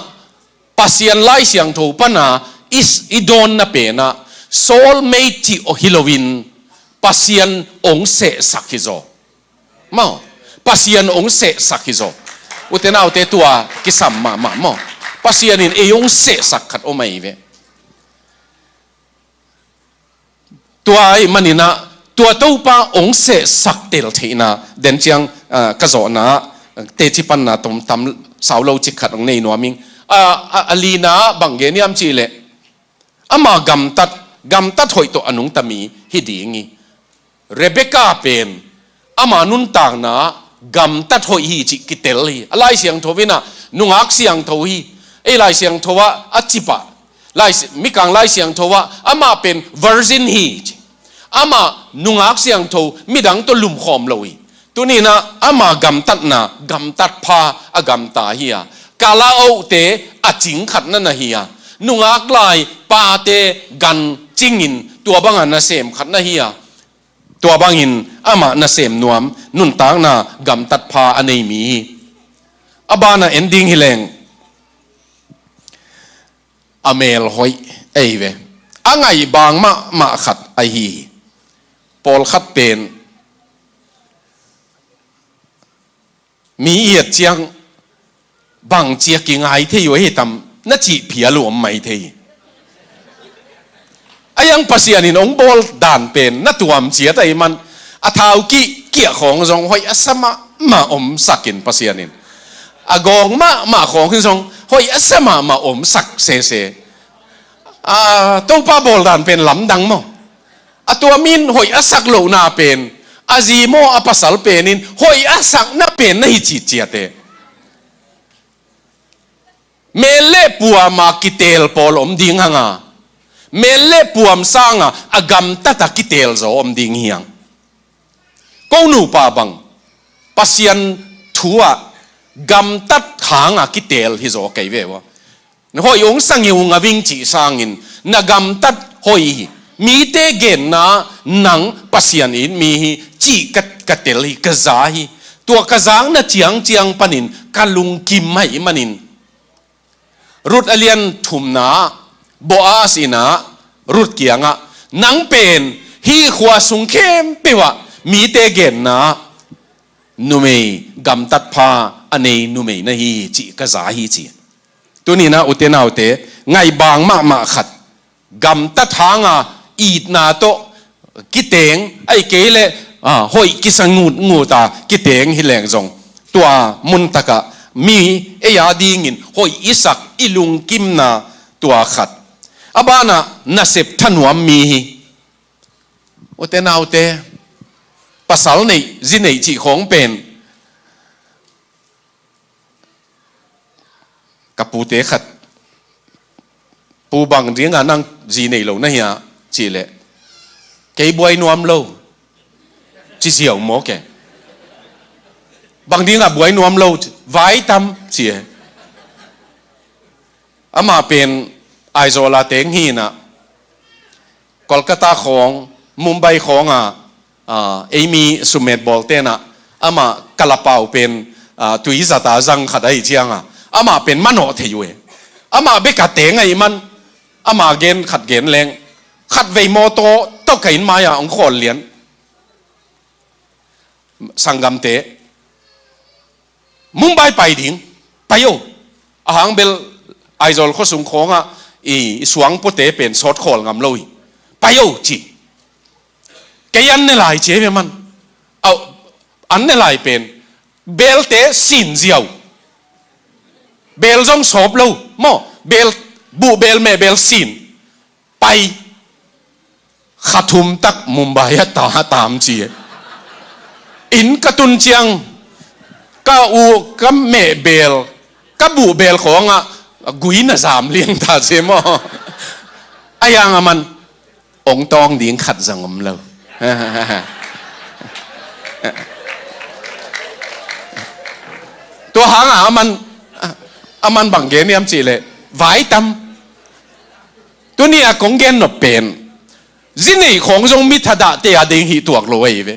Pasian Lai Siangtho pana i, i dawnna pen ah soulmate cih hi loin Pasian hong sehsak hi zaw. Maw, Pasian hong sehsak hi zaw. Ute naute, tua kisam mahmah maw. Pasian in ei hong sehsak khat om ahi ve. Tua ahih manin ah, tua Topa hong sehsak tel theihna, den ciang, ah, ka zawhna ah, teci panna tom tam sau lo cik khat hong nei nuam ing. Ah, a, a lina ah bang gen hiam cih leh, ama gamtat, gamtat hoih tawh a nungta mi hi ding hi. Rebekah pen ama nuntakna gamtat hoih hi cih kitel hi. A Lai Siangtho in ah nungak siangtho hi. Ei Lai Siangtho ah a cip ah, Lai Si-, Mikang Lai Siangtho ah amah pen virgin hi ci. Amah nungak siangtho, midang tawh lumkhawm lo hi. Tuni in ah ama gamtatna, gamtat pha a gamta hi a, kalaohte a cing khat na na hi a, nungak lai pate gan cingin tua banga nasem khat na hi a, tua bangin amah nasem nuam, nuntakna gamtat pha a nei mi hi. A bana en ding hi leng, a mel hoih ahi ve. A ngaihbang mahmah khat ahi hi. Pawlkhat pen mi i et ciang bangci a kingai thei uh ahi tam na cih phial uh om mai thei. A yang Pasian in hong bawl dan pen na tuam ciat ahih man, a thau kih kiah khawng zong hoih a sa mahmah omsakin Pasian in, a gawng mahmah khawng zong hoih a sa mahmah omsak sese. A, Topa bawl dan pen lamdang maw. A tua mi in hoih a sak lohna pen, a zi maw a pasal pen in hoih a sakna pen na hi citciat e. Mel le puam a kiteel pawl om ding hang a, mel le puam sang a a gamtat a kiteel zaw om ding hi hang. Ko nupa bang Pasian thu ah gamtat hang a kiteel hi zaw kei ve ua. Na hoih hong sa ngeungau ing cih sangin na gamtat hoih hi. Mite genna nang Pasian it mi hi cih ka, ka tel hi, ka za hi. Tua ka zakna ciangciang panin ka lungkim ahih manin Ruth a lian thumna ah Boaz in ah Ruth kiangah, "Nang pen hih khua sung khempeuh ah mite genna numei gamtat pha a nei numei na hi," cih ka za hi ci. Tuni-in ah ute naute, ngaihbang mahmah khat, gamtat hang a itna tawh kiteeng, ahih kei leh, ah, hoih kisa ngutngut a kiteeng hi leng zong, tua mun takah mi ei a dingin hoih i sak, i lungkimna tua khat. A banah nasep thanuam mi hi. Ute naute, pasal neih, zi neih cih khawng pen, ka pute khat, "Pu, bang dingah nang zi nei lo na hia?" cih leh, "Kei buai nuam lo," ci ziau mawk e. "Bang dingah buai nuam lo?" "Vai tam," ci e. Amah pen Aizawl a teng hi-in ah, Kolkata khawng, Mumbai khawng a, ah, ei mi summet bawlte in ah, amah kalapau pen, ah, tuizat a zang khat ahih ciang a, amah pen manawh thei uh e. Amah bek a teng ahih man, amah gen khat gen leng, khatvei mawtaw tawh ka inn mai-ah hong khawl lian. "Sanggamte, Mumbai pai ding, pai o. A hang bel Aizawl khuasung khawngah i, i suangpuate pen sawt khawl ngam lo hi. Pai o," ci. Kei an ne lai ci e ve man. Au, an ne lai pen beelte sin ziau. Beel zong sawp lo maw. Beel, buh beel, meh beel sin. Pai. Kha thum tak Mumbai ah ta, tam ci e. Inn ka tun ciang, ka u, ka meh beel, ka buh beel khawngah gui na zam liang ta ci e maw. A hiang a man, "Hong tawng ding khat zong om lo." Tua hang a man, a man bang gen hiam cih leh, "Vai tam." Tuni a kong gen nop pen, zi neih khawng zong mi thadah te a ding hi tuak lo ahi ve.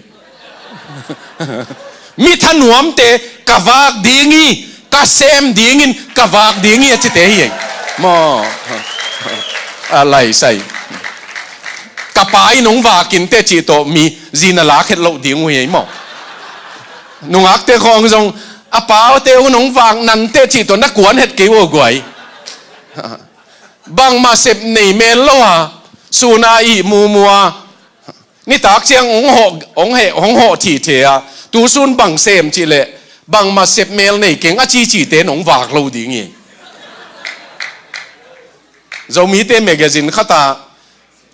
Mi thanuamte, "Ka vak ding hi, ka sem dingin ka vak ding hi," a cite hi ei maw. A laisai. "Ka pa in hong vak in teh," cih tawh mi zi na lak het loh ding uh hi ei maw. Nungakte khawng zong, "A paute un hong vak nan teh," cih tawh na kuan het kei uh guai. Bangmah sep nei mel lo a, sun a ih mumu a, nitak ciang hong hawh, hong heh, hong hawh thithe a, tu sun bang sem cih leh, "Bangmah sep mel nei keng," a cicite in hong vak lo ding hi. Zomite magazine khat ah,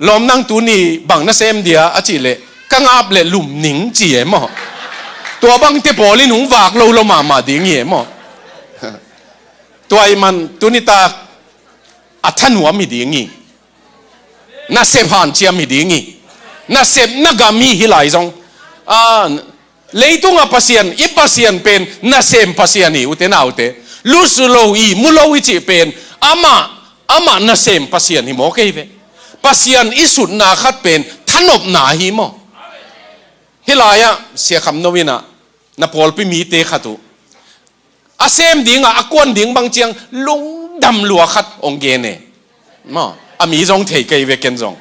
"Lawm, nang tuni bang na sem dia?" a cih leh, "Ka ngap le lum ning," ci e maw. Tua bangte pawl in hong vak lo lo mahmah ding hi e maw. Tua ahih man tuni tak a thanuam hi ding hi. Nasep hanciam hi ding hi. Nasep na gam hi, hih lai zong. A, leitung a Pasian, i Pasian pen nasem Pasian hi, ute naute. Lusu lo hi, mu lo hi cih pen, amah, amah nasem Pasian hi maw kei ve. Pasian i sutna khat pen thanopna hi maw. Hih lai-ah Sia Kham No in ah, na pawlpi mite khat uh, a sem dingah a kuan ding bang ciang lungdam lua khat hong gen e. Maw, a mi zong thei kei ve, ken zong.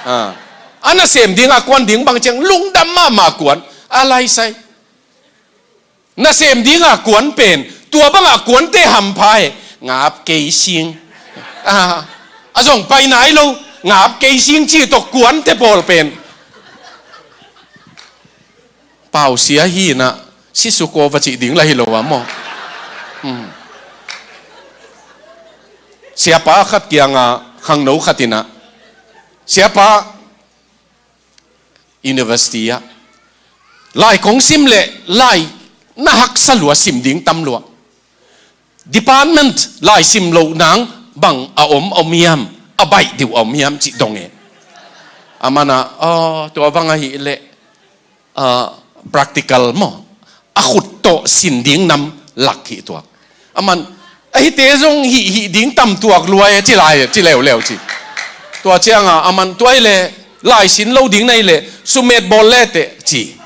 A, a nasem dingah a kuan ding bang ciang lungdam mahmah kuan. A laisai. Nasem dingah kuan pen, tua bangah kuante hampha e. "Ngap kei sing." A, a zong pai nai lo. "Ngap kei sing," cih tawh kuante pawl pen. Pau sia hi in ah, sisuko va cih ding lah hi lo a maw. Hmm. Siapa khat kiangah khangno khat in ah, "Siapa, university ah lai kong sim leh lai na haksa lua, sim ding tam lua. department laisim loh nang bang a om om hiam, a baih deuh a om hiam cih dong e. Aman ah, aw, tua bang ahih leh, ah, practical maw, a khut tawh sin ding nam lak hi tuak. Aman, ahite zong hih, hih ding tam tuak lua e, ci lai, ci leuleu ci. Tua ciangah, aman tua hi leh, laisin lo ding na hih leh, sumet bawl leteh ci.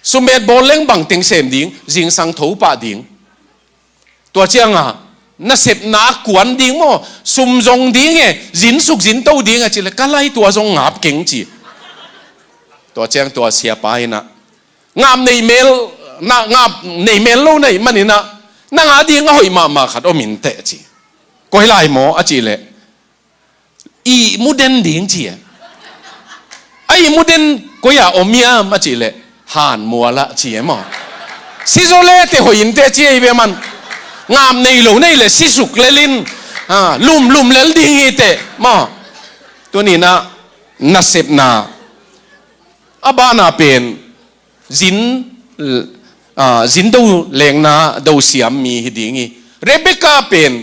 Sumet bawl leng bangteng sem ding, zingsang tho pah ding. Tua ciangah, nasepna kuan ding maw, sum zong ding e, zin suk zin to ding a ci leh, ka lai tua zong ngap keng ci. Tua ciang tua siapa in ah, ngap nei mel, na, ngap nei mel lo na hih manin ah, nang a ding a hoih mahmah khat om inteh ci. Koi lai maw a cih leh, ihmu den ding ci e. A ihmu den koi-ah om hiam a cih leh, han mual ah ci e maw. Si zaw leteh hoih inteh ci e hi ve aman. Ngap nei lo na hih leh si suk lel in, ah, lum lum lel ding hi teh maw. Tuni-in ah nasepna a banah pen zin, ah, zin do lengna do siam mi hi ding hi. Rebekah pen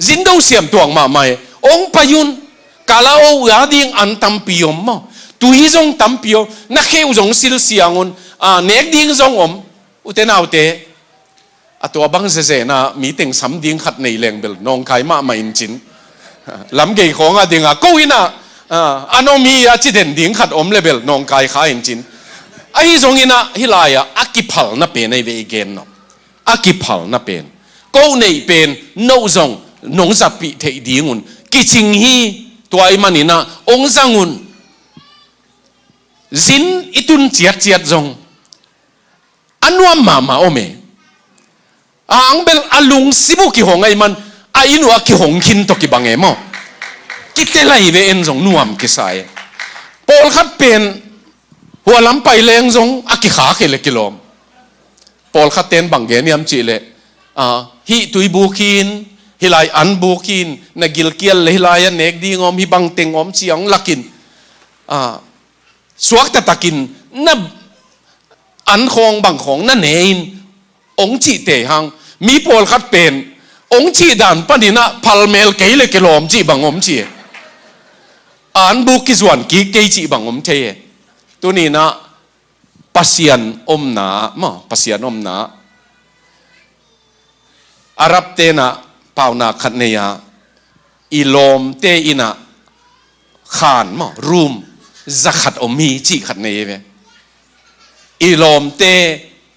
zin do siam tuak mahmah hi. Ong pai un, kala o a ding an tampi om maw. Tui zong tampi om, na kheuh zong silsiang un, ah, nek ding zong om. Ute naute, a tua bang zezenah mi teng sam ding khat nei leng bel nawngkai mahmah in cin. Lamgei khawng a dingah ko in ah, ah, an om hi a ci den ding khat om le bel nawngkai kha in cin. Ahi zongin ah hih lai-ah a kiphalna pen ahi ve i gen nawh. A kiphalna pen, ko neih pen, no zong nong zatpih theih ding un kicing hi. Tua ahih manin ah ong zang un. Zin i tun ciatciat zong a nuam mahmah om e. A ang bel a lungsim uh kihong ahih man, a inn uh a kihong khin tawh kibang e maw. Kitel ahi ve, en zong nuam kisa e. Pawlkhat pen hua lam pai leng zong a kikhak hi leh kilawm. Pawlkhat ten bang gen hiam cih leh, ah, hih tui buk hi in, hih lai an buk hi in, na gilkial leh hih lai a nek ding om, hih bang teng om ci-a ong lak in, ah, suakta takin na an khawng bang khawng na ne in, ong cih tei hang. Mi pawlkhat pen ong cih dan panin ah phalmel kei leh kilawm cih bang om ci e. An buk kizuan kik kei cih bang om thei e. Tuni-in ah Pasian omna ah maw, Pasian omna ah Arab ten ah paunak khat nei a, i lawmte inn ah khan maw, room zakhat om hi cih khat nei ve. I lawmte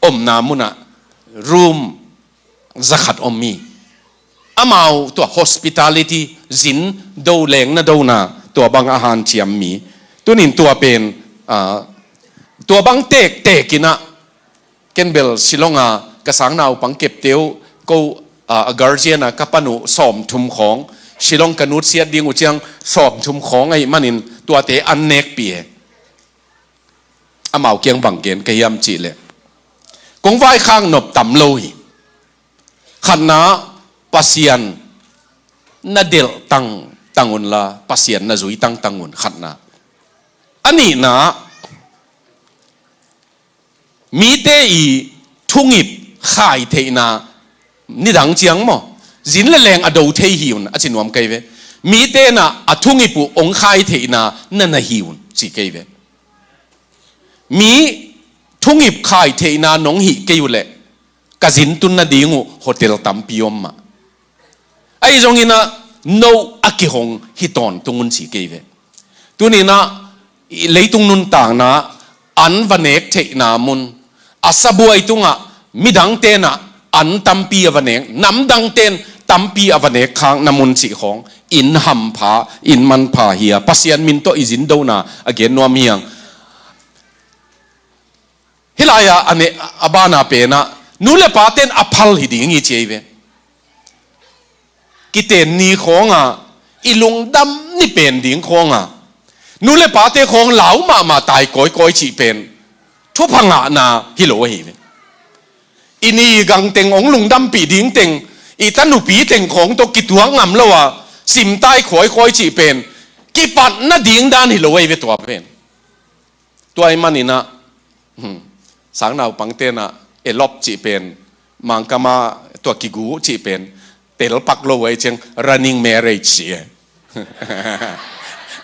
omna mun ah room zakhat om hi. Amau tua hospitality, zin do lengna dona, tua bang a hanciam mi. Tuni-in tua pen, ah, tua bang tektek in ah, ken bel Shillong a ka sangnaupang kepte uh, ko, ah, a guardian a ka pan uh sawmthum khawng, Shillong ka nutsiat ding uh ciang sawmthum khawng ahih manin tuate an nekpih e. Amau kiang bang gen ka hiam cih leh, kong vaikhak nop tam lo hi. Khatna, Pasian na delh tangtang un la, Pasian na zui tangtang un, khatna. A nihna, mite i thungip khai theihna, nidang ciang maw, zin leh leng a do thei hi un, a ci nuam kei ve. Mite in ah a thungip uh ong khai theihna na na hi un, ci kei ve. Mi thungip khai theihna nong hih kei uh leh, ka zin tun nading uh hotel tampi om mah. Ahi zongin ah no a kihong hi tawntung un ci kei ve. Tuni-in ah leitung nuntakna an va nek theihna mun, a sabuai tungah midangte in ah an tampi a va nek, namdangte in tampi a va nek khakna mun cih khawng, inn hampha, inn manpha hi a, Pasian min tawh i zin dona a gen nuam hi hang. Hih lai-ah a ne, a bana pen ah nu le pate in a phal hi ding hi ci ei ve. Kiten ni khawngah i lungdam ni pen ding khawngah nu le pate khawng lau mahmah tai kawikawi cih pen thupha ngahna hi lo ahi ve. I ni gangteng hong lungdampih dingteng, i tanupi teng khawng tawh kituak ngam lo a simtai khuaikhuai cih pen kipatna ding dan hi lo ahi ve tua pen. Tua ahih manin ah, hmm, sangnaupangte in ah elop cih pen Mangkam ah tua kigu cih pen telpak lo uh ahih ciang running marriage ci e.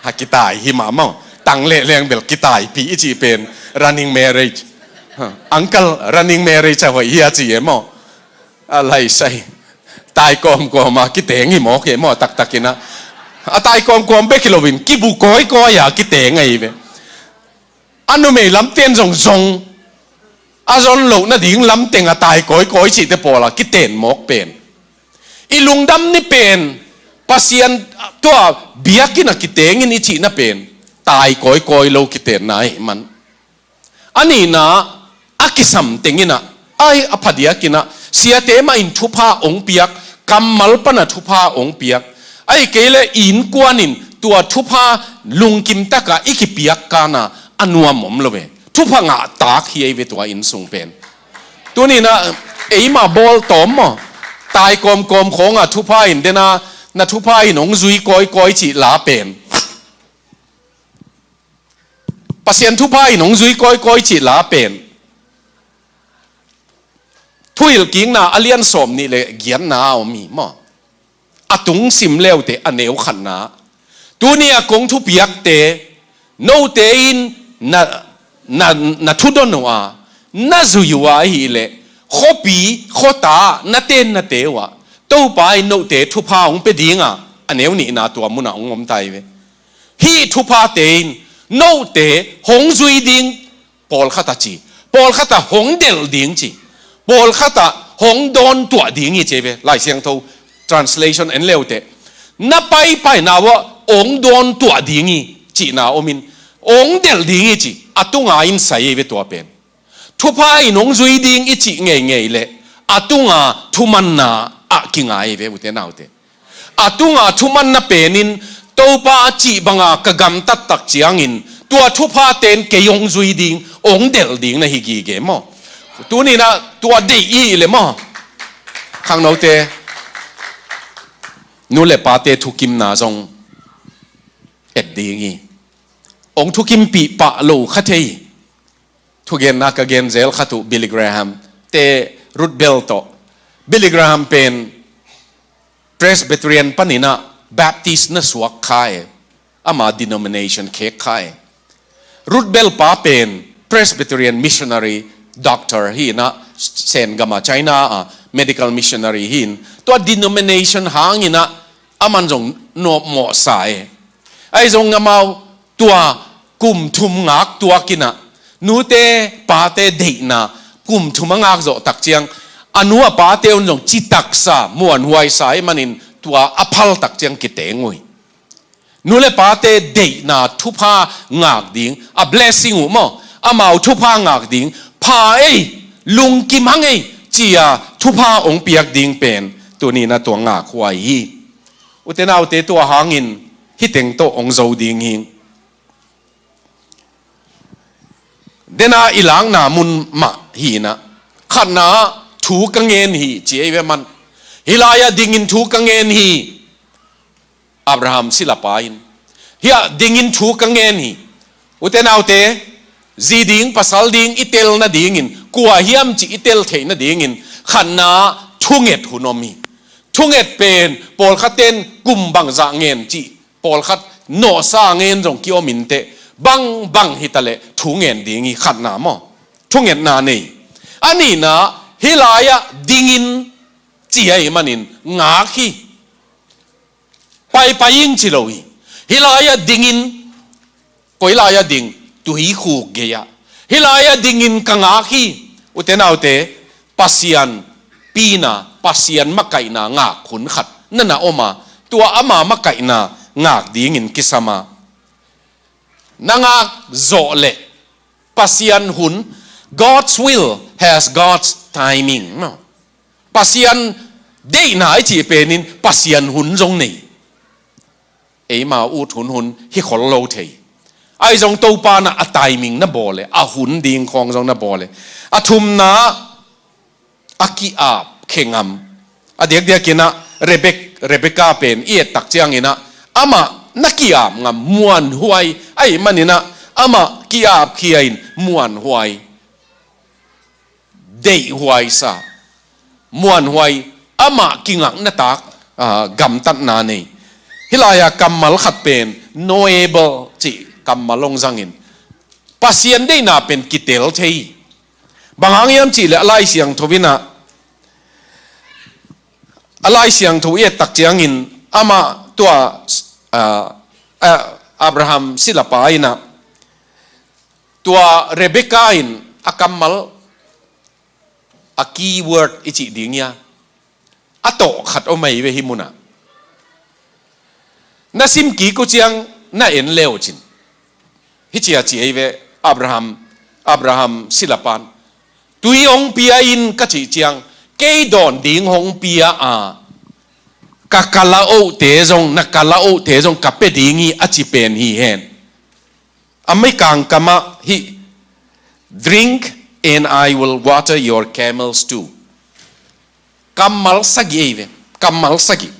Ha, kitai hi mah maw. Tang leh leng bel kitaipih i cih pen running marriage. Ha, uncle, running marriage a hoih hi a ci e maw. A lai sai. Tai kawmkawm a kiteng hi mawk e maw, taktak in a. A tai kawmkawm bek hi loin kibu kawikawi a kiteng ahi ve. A numei lamten zong zong a zon loh nading lamteng a tai kawikawi cihte pawl a kiten mawk pen, i lungdam ni pen Pasian tua biakinn a kiteng in i cihna pen tai kawikawi lo kitenna ahih man. A nihna, a kisam teng in a, ai, a phadiak in a, siate mah in thupha hong piak, kammal pan a thupha hong piak. Ahih kei leh innkuan in tua thupha lungkim tak a i kipiak kan a, a nuam om lo ve. Thupha ngah tak hi ei ve tua inn sung pen. Tuni in a, eimah bawl tawm maw. Tai kawmkawm khawng a thupha in den a, na thupha in hong zui kawikawi cih la pen. Pasian thupha in hong zui kawikawi cih la pen. Thuhilhkikna a lian sawm nih le giatna a om hi maw. A tung sim le uh teh a neu khatna. Tuni a kong thupiakte, note in na, na, na thudon uh a, na zui uh a ahih leh, khuapi, khuata, na tennate uh ah, Topa in note thupha hong pia ding a, a neu nihna tua mun ah hong om ta hi ve. Hih thuphate in note hong zui ding pawlkhat a ci, pawlkhat a hong delh ding ci, pawlkhat a hong dawntuah ding hi ci ve. Lai Siangtho translation en le uh teh. Na paipaina uh ah hong dawntuah ding hi cihna om in, hong delh ding hi ci, a tunga in sai hi ve tua pen. Thupha in hong zui ding i cih ngeingei leh, a tunga thumanna ah kingai hi ve ute naute. A tunga thumanna pen in, Topa a cih banga ka gamtat tak ciangin, tua thupha ten kei hong zui ding, hong delh ding na hi gige maw. Tuni in a tua deih i hih leh maw. Khangnote, nu le pate thukimna zong et ding hi. Hong thukimpih pah lo kha thei. Thugenna ka gen zel khat uh Billy Graham te Ruth Bell tawh. Billy Graham pen Presbyterian panin a Baptist na suak kha e. Ama denomination khek kha e. Ruth Bell pa pen Presbyterian missionary doctor hi in a, Sen gam a China a medical missionary hi in, tua denomination hangin a aman zong nawpmawh sa e. Ahi zong amau tua kum thum ngak tuak in a, nute pate deihna kum thum a ngak zawh tak ciang, a nu a pate un zong citaksa, muanhuaisa ahih manin tua a phal tak ciang kiteng uh hi. Nu le pate deihna thupha ngak ding, a blessing uh maw, amau thupha ngak ding, pha ei, lungkim hang ei, ci-a thupha hong piak ding pen, tuni in a tua ngakhuai hi. Ute naute, tua hangin hih teng tawh hong zo ding hi. Den a i lakna mun mah hi in a, khatna thu ka ngen hi ci ei ve man. Hih lai-ah dingin thu ka ngen hi. Abraham silapa in, hih ah dingin thu ka ngen hi. Ute naute, zi ding pasal ding i tel nadingin, kua hiam cih i tel theih nadingin, khatna thunget hun om hi. Thunget pen pawlkhat ten kum bangzah ngen cih, pawlkhat nawhsa ngen zong kiom inteh, bangbang hi taleh thu ngen ding hi, khatna maw. Thungetna nei. A nihna, hih lai-ah dingin ci ahih manin ngak hi. Paipai ing ci lo hi. Hih lai-ah dingin, koi lai-ah ding, tuikhuk gei-ah. Hih lai-ah dingin ka ngak hi. Ute naute, Pasian pina, Pasian makaihna ngak hun khat na na om a, tua ama makaihna ngak dingin kisam a. Na ngak zawh leh Pasian hun, God's will has God's timing. No? Pasian deihna i cih penin Pasian hun zong nei. Eima ut hunhun hi khol lo thei. Ahi zong Topa in a timing na bawl e, a hun ding khawng zong na bawl e. A thumna, a ki-ap khe ngam. A diakdiakin a Rebek-, Rebekah pen i et tak ciangin a, amah na ki-ap ngam, muanhuai ahih manin a, amah ki-apkhia in muanhuai, deihhuai sa, muanhuai, Amah kingakna tak, ah, gamtatna nei. Hih lai-ah kammal khat pen noble cih kammal hong zangin Pasian deihna pen kitel thei. Bang hang hiam cihleh a Lai Siangtho in ah, a Lai Siangtho i et tak ciangin amah tua, ah, ah, Abraham silapa in ah tua Rebekah in a kammal, a key word i cih ding hia, a tawh khat om ahi ve hih munah. Na sim kik uh ciang na en le uh cin. Hih ci a ci ahi ve Abraham, Abraham silapan. Tui hong pia in ka cih ciang, kei dawn ding hong pia a, ka kalaohte zong, na kalaohte zong ka pia ding hi a ci pen hi hen. A Meikang kamah hih, "Drink and I will water your camels too." Kammal sagih ei ve, kammal sagih.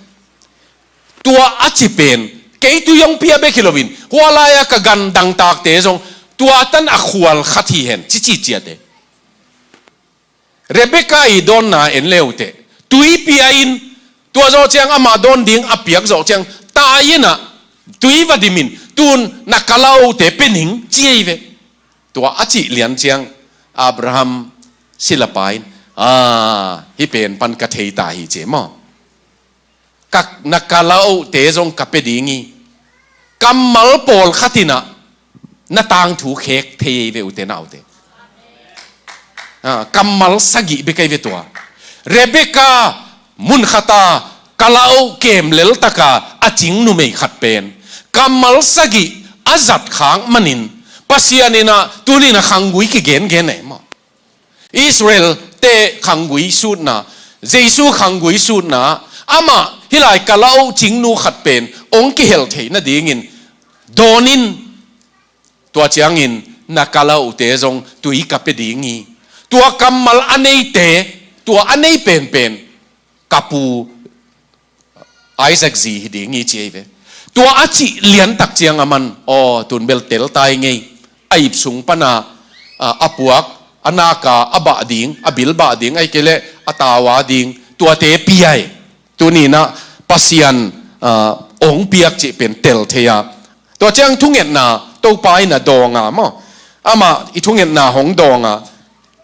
Tua a ci pen, kei tui hong pia bek hi loin, hua lai-a ka gan dangtakte zong, tua tan a khual khat hi hen, ci ci ciate. Rebekah i dawnna en le uh teh. Tui pia in, tua zawh ciang amah dawn ding a piak zawh ciang, tai in ah, tui va dim in, tun na kalaohte pia ning, ci ei ve. Tua a cih lian ciang, Abraham silapa in, "Ah, hih pen pan ka thei ta hi," ci maw. Ka, na kalaohte zong ka pia ding hi. Kammal pawlkhat in ah na tangthu khek thei ei ve ute naute. Ah, kammal sagih bek ei ve tua. Rebekah mun khat a kalaoh kem lel taka a cing numei khat pen kammal sagih a zat khak manin Pasian in ah tuni in ah khanggui kigengen ei maw. Israel-te khanggui sutna, Jesu khanggui sutna, amah hih lai kalaoh cingnu khat pen hong kihel theih nadingin dawn in, tua ciangin na kalaohte zong tui ka pia ding hi. Tua kammal a neite, tua a nei penpen ka pu Isaac zi hi ding hi ci ei ve. Tua a cih lian tak ciang aman, aw, tun bel tel tai ngei. A ip sung pana, a, a puak, a naka, a bah ding, a bilbah ding, ahih kei leh a tawa ding, tuate pia ei. Tuni in ah Pasian, a, hong piak cih pen tel thei a. Tua ciang thungetna, Topa in a dawng a maw. Amah i thungetna hong dawng a,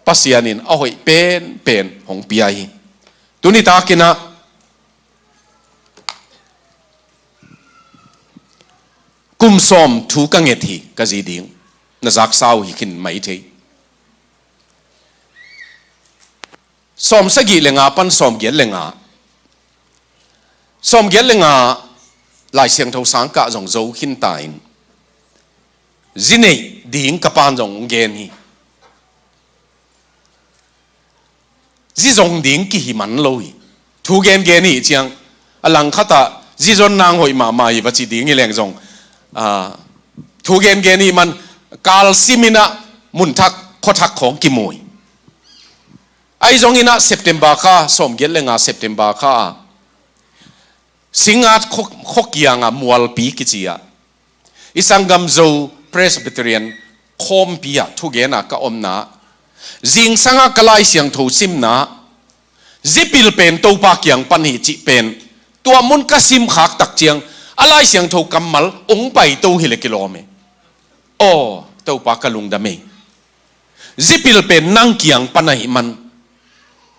Pasian in a hoih penpen hong pia hi. Tuni takin ah, kum sawm thu ka nget hi, ka zi ding. Na zaksa uh hi khin mai thei. Sawm sagih le nga pan sawm giat le nga. Sawm giat le nga Lai Siangtho sang kah zong zo khin ta in. Zi neih ding ka pan zong gen hi. Zi zong ding kihi man lo hi. Thu gengen hi ciang, a langkhat ah zi zon nang hoih mahmah hi va ci ding hi leng zong, a, thu gengen hi man, kalsim in ah mun thak, khua thak khawng kimu hi. Ahi zongin ah September kha, sawm giat le nga September kha a, Singngat khua, khua kiang a Mualpi kici ah, i sanggam Zo Presbyterian khawmpi ah thugen a ka omna, zingsang a ka Lai Siangtho simna, zipil pen Topa kiang pan hi cih pen, tua mun ka sim khak tak ciang, a Lai Siangtho kammal hong paito hi leh kilawm e. Aw, Topa ka lungdam e. Zipil pen nang kiang pan ahih man,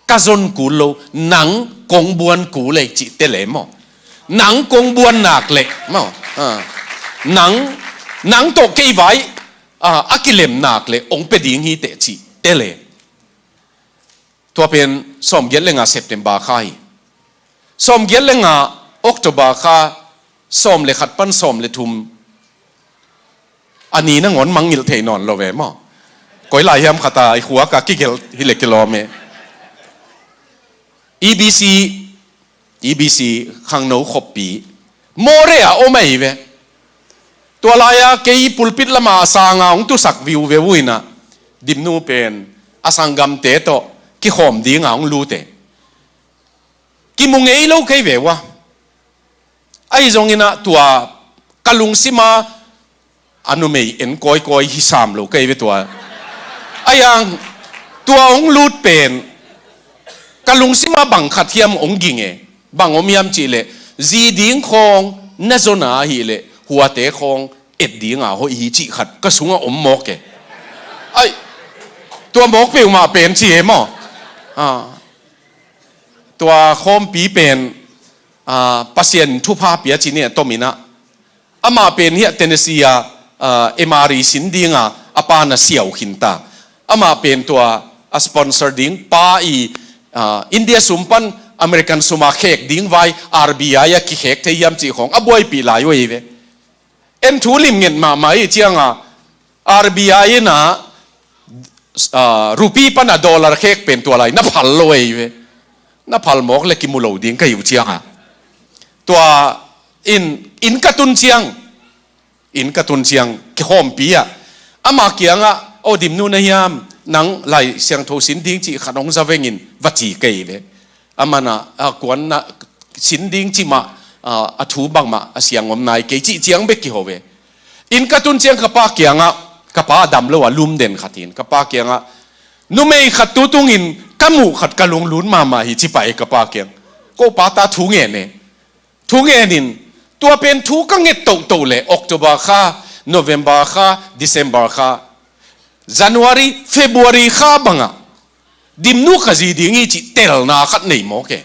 ka zon kul lo, nang kong buan kul e cih teh le maw. Nang kong buan nak leh maw. A. Nang, nang tawh kei vai, a, a kilem nak leh hong pia ding hi teh cih teh le. Tua pen sawm giat le nga September kha hi. Sawm giat le nga October kha, sawm le khat pan sawm le thum. A ni nangawn mangngilh thei nawn lo ve maw. Koi lai hiam khat a i khua ka kigelh hi leh kilawm e. E B C, E B C khangno khoppi Moreh ah om ahi ve. Tua lai-a kei pulpit lamah a sang a hong tusak viu ve uh in ah, Dimnu pen a sanggamte tawh kikhawm ding a hong lut e. Kimu ngei lo kei ve uh a. Ahi zongin ah tua ka lungsim a, a numei en kawikawi hi sam lo kei ve tua. Ahi zong tua hong lut pen, Ka lungsim ah bang khat hiam hong ging e. Bang om hiam cih leh, zi ding khawng na zon a ahih leh huate khawng et ding a hoih hi cih khat ka sungah om mawk e. Ai, tua mawk peuhmah pen ci e maw? Ah, tua khawmpi pen, ah, Pasian thupha pia ci ni a tom in ah, amah pen hiah Tennessee a, ah, M R I sin ding a, a pa na siau khin ta. Amah pen tua a sponsor ding pa i, ah, India sum pan American sum a khek ding vai R B I a kikhek thei hiam cih khawng a buaipih lai uh ei ve. En thu limnget mahmah i ciang a, R B I in ah, ah, rupee pan a dollar khek pen tua lai na phal lo ei ve. Na phal mawk le kimu lo ding ka hi uh ciang a. Tua in, inn ka tun ciang, inn ka tun ciang, kikhawmpi ah, amah kiangah, "Aw, Dimnu na hiam, nang Lai Siangtho sin ding cih khat hong za vengin," va ci ka hi ve. Amah na, a, kuan na sin ding cih mah, a, a thu bangmah a siang om nai kei cih ciang bek kiho ve. Inn ka tun ciang ka pa kiangah, ka pa a dam lo a lum den khat in, ka pa kiangah, "Numei khat tu tungin ka muh khat ka lunglut mahmah hi," ci pah e ka pa kiang. Ko pa ta thu ngen e. Thu ngen in, tua pen thu ka nget tohtoh le October kha, November kha, December kha, January, February kha bangah Dimnu ka zi ding hi cih telna khat nei mawk e.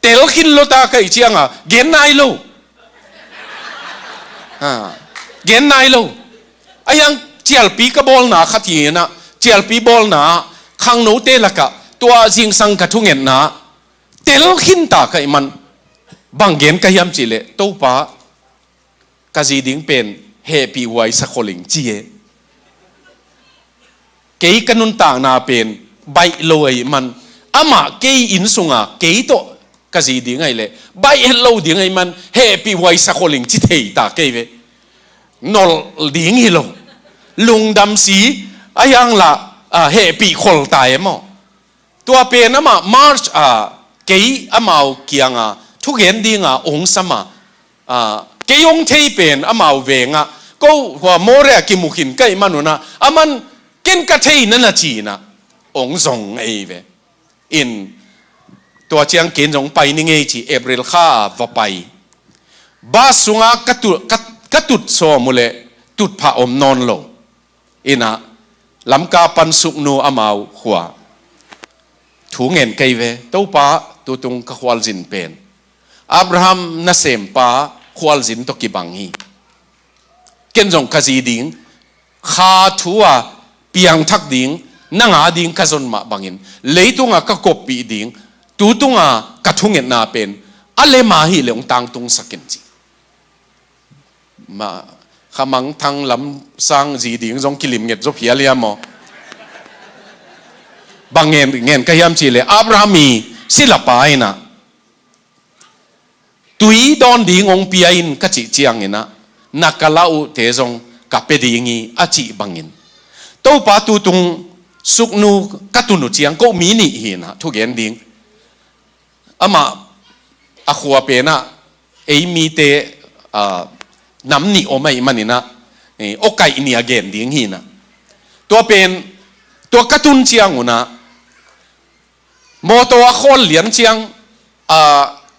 Tel khin lo ta ka hi ciang a, gen nai lo. Ha, gen nai lo. A hiang cialpi ka bawlna khat hi in ah, cialpi bawlna ah, khangnote lakah, tua zingsang ka thungetna ah, tel khin ta ka hih man, bang gen ka hiam cih leh, "Topa, ka zi ding pen hehpih huai sa khol ing," ci e. Kei ka nuntakna pen baih lo ahih man, amah kei inn sungah kei tawh ka zi ding ahih leh baih het lo ding ahih man, hehpih huai sa khol ing ci thei ta kei ve. Nolh ding hi lo. Lungdam si, a hiang lah, a, hehpih khol ta e maw? Tua pen amah March a kei amau kianga thugen dinga ong sama, a, kei ong thei pen amau venga, ko hua Moreh a kimukhin ka hih manuna, aman ken ka thei nana cina ong zong ei ve. In tua ciang ken zong pai ni ngei ci April kha a va pai. Bus sunga ka tu-, ka, ka tut sawm uh leh tutphah om nawn lo. Ina, Lamka pan Sugnu amau khua. Thu ngen kei ve, Topa, tutung ka khualzin pen Abraham nasempa khualzin tawh kibang hi. Ken zong ka zi ding, kha thu a piangthak ding, nanga ding ka zon mah bangin, leitunga ka koppih ding, tutunga ka thungetna pen a lema hi le ong tangtung sakin ci. Ma, khamang thang lam sang zi ding zong kilim nget zo phial hiam maw? Bang ngen, ngen ka hiam cih leh Abraham i silapa ina tui dawn ding ong pia in ka cih ciang ina, na ka la uhte zong ka pia ding hi a cih bangin, Topa, tutung Sugnu ka tun uh ciang ko mi nih hi ina thugen ding. Amah a khua penah ei mite, a, nam nih om ahih manina, e, awkaih nih a gen ding hina. Tua pen, tua ka tun ciang una, mawtaw a khawl lian ciang, a,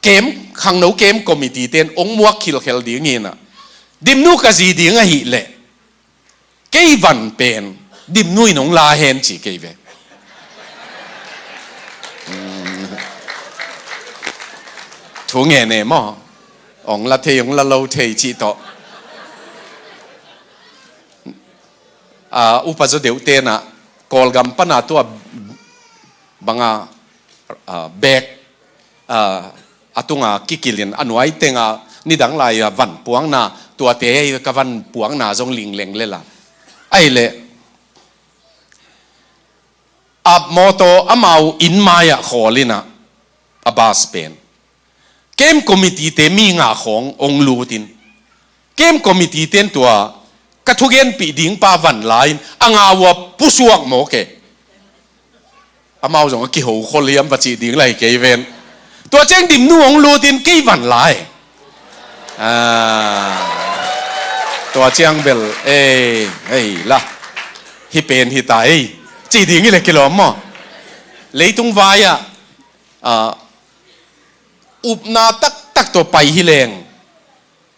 kem, khangno kem committee ten ong muak khilkhel ding hina. Dimnu ka zi ding ahih leh, kei van pen Dimnu in ong la hen ci kei ve. Hmm. Thu ngen e maw? Ong la thei, ong la lo thei cih tawh. A, upa zaw deuh tena Kawlgam pana tua banga, a, bag, a, a tunga kikilin a nuai tenga nidang lai a van puangna, tuate ei ka van puangna zong lingleng lela. Ahih leh, a mawtaw amau inn mai-ah khawl ina, a bus pen. Kem committee te mi nga khawng ong lutin. Kem committee ten tua ka thugenpih ding pa van la in a ngau a pusuak mawk e. Amau zong a kiho khol hiam va cih ding lai kei ven. Tua ciang Dimnu ong lutin kei van la e. A, tua ciang bel, ei, ei la. Hi pen hi ta ei. Cih ding hi le kilawm maw? Leitung vai-ah ah, upna taktak tawh pai hi leng,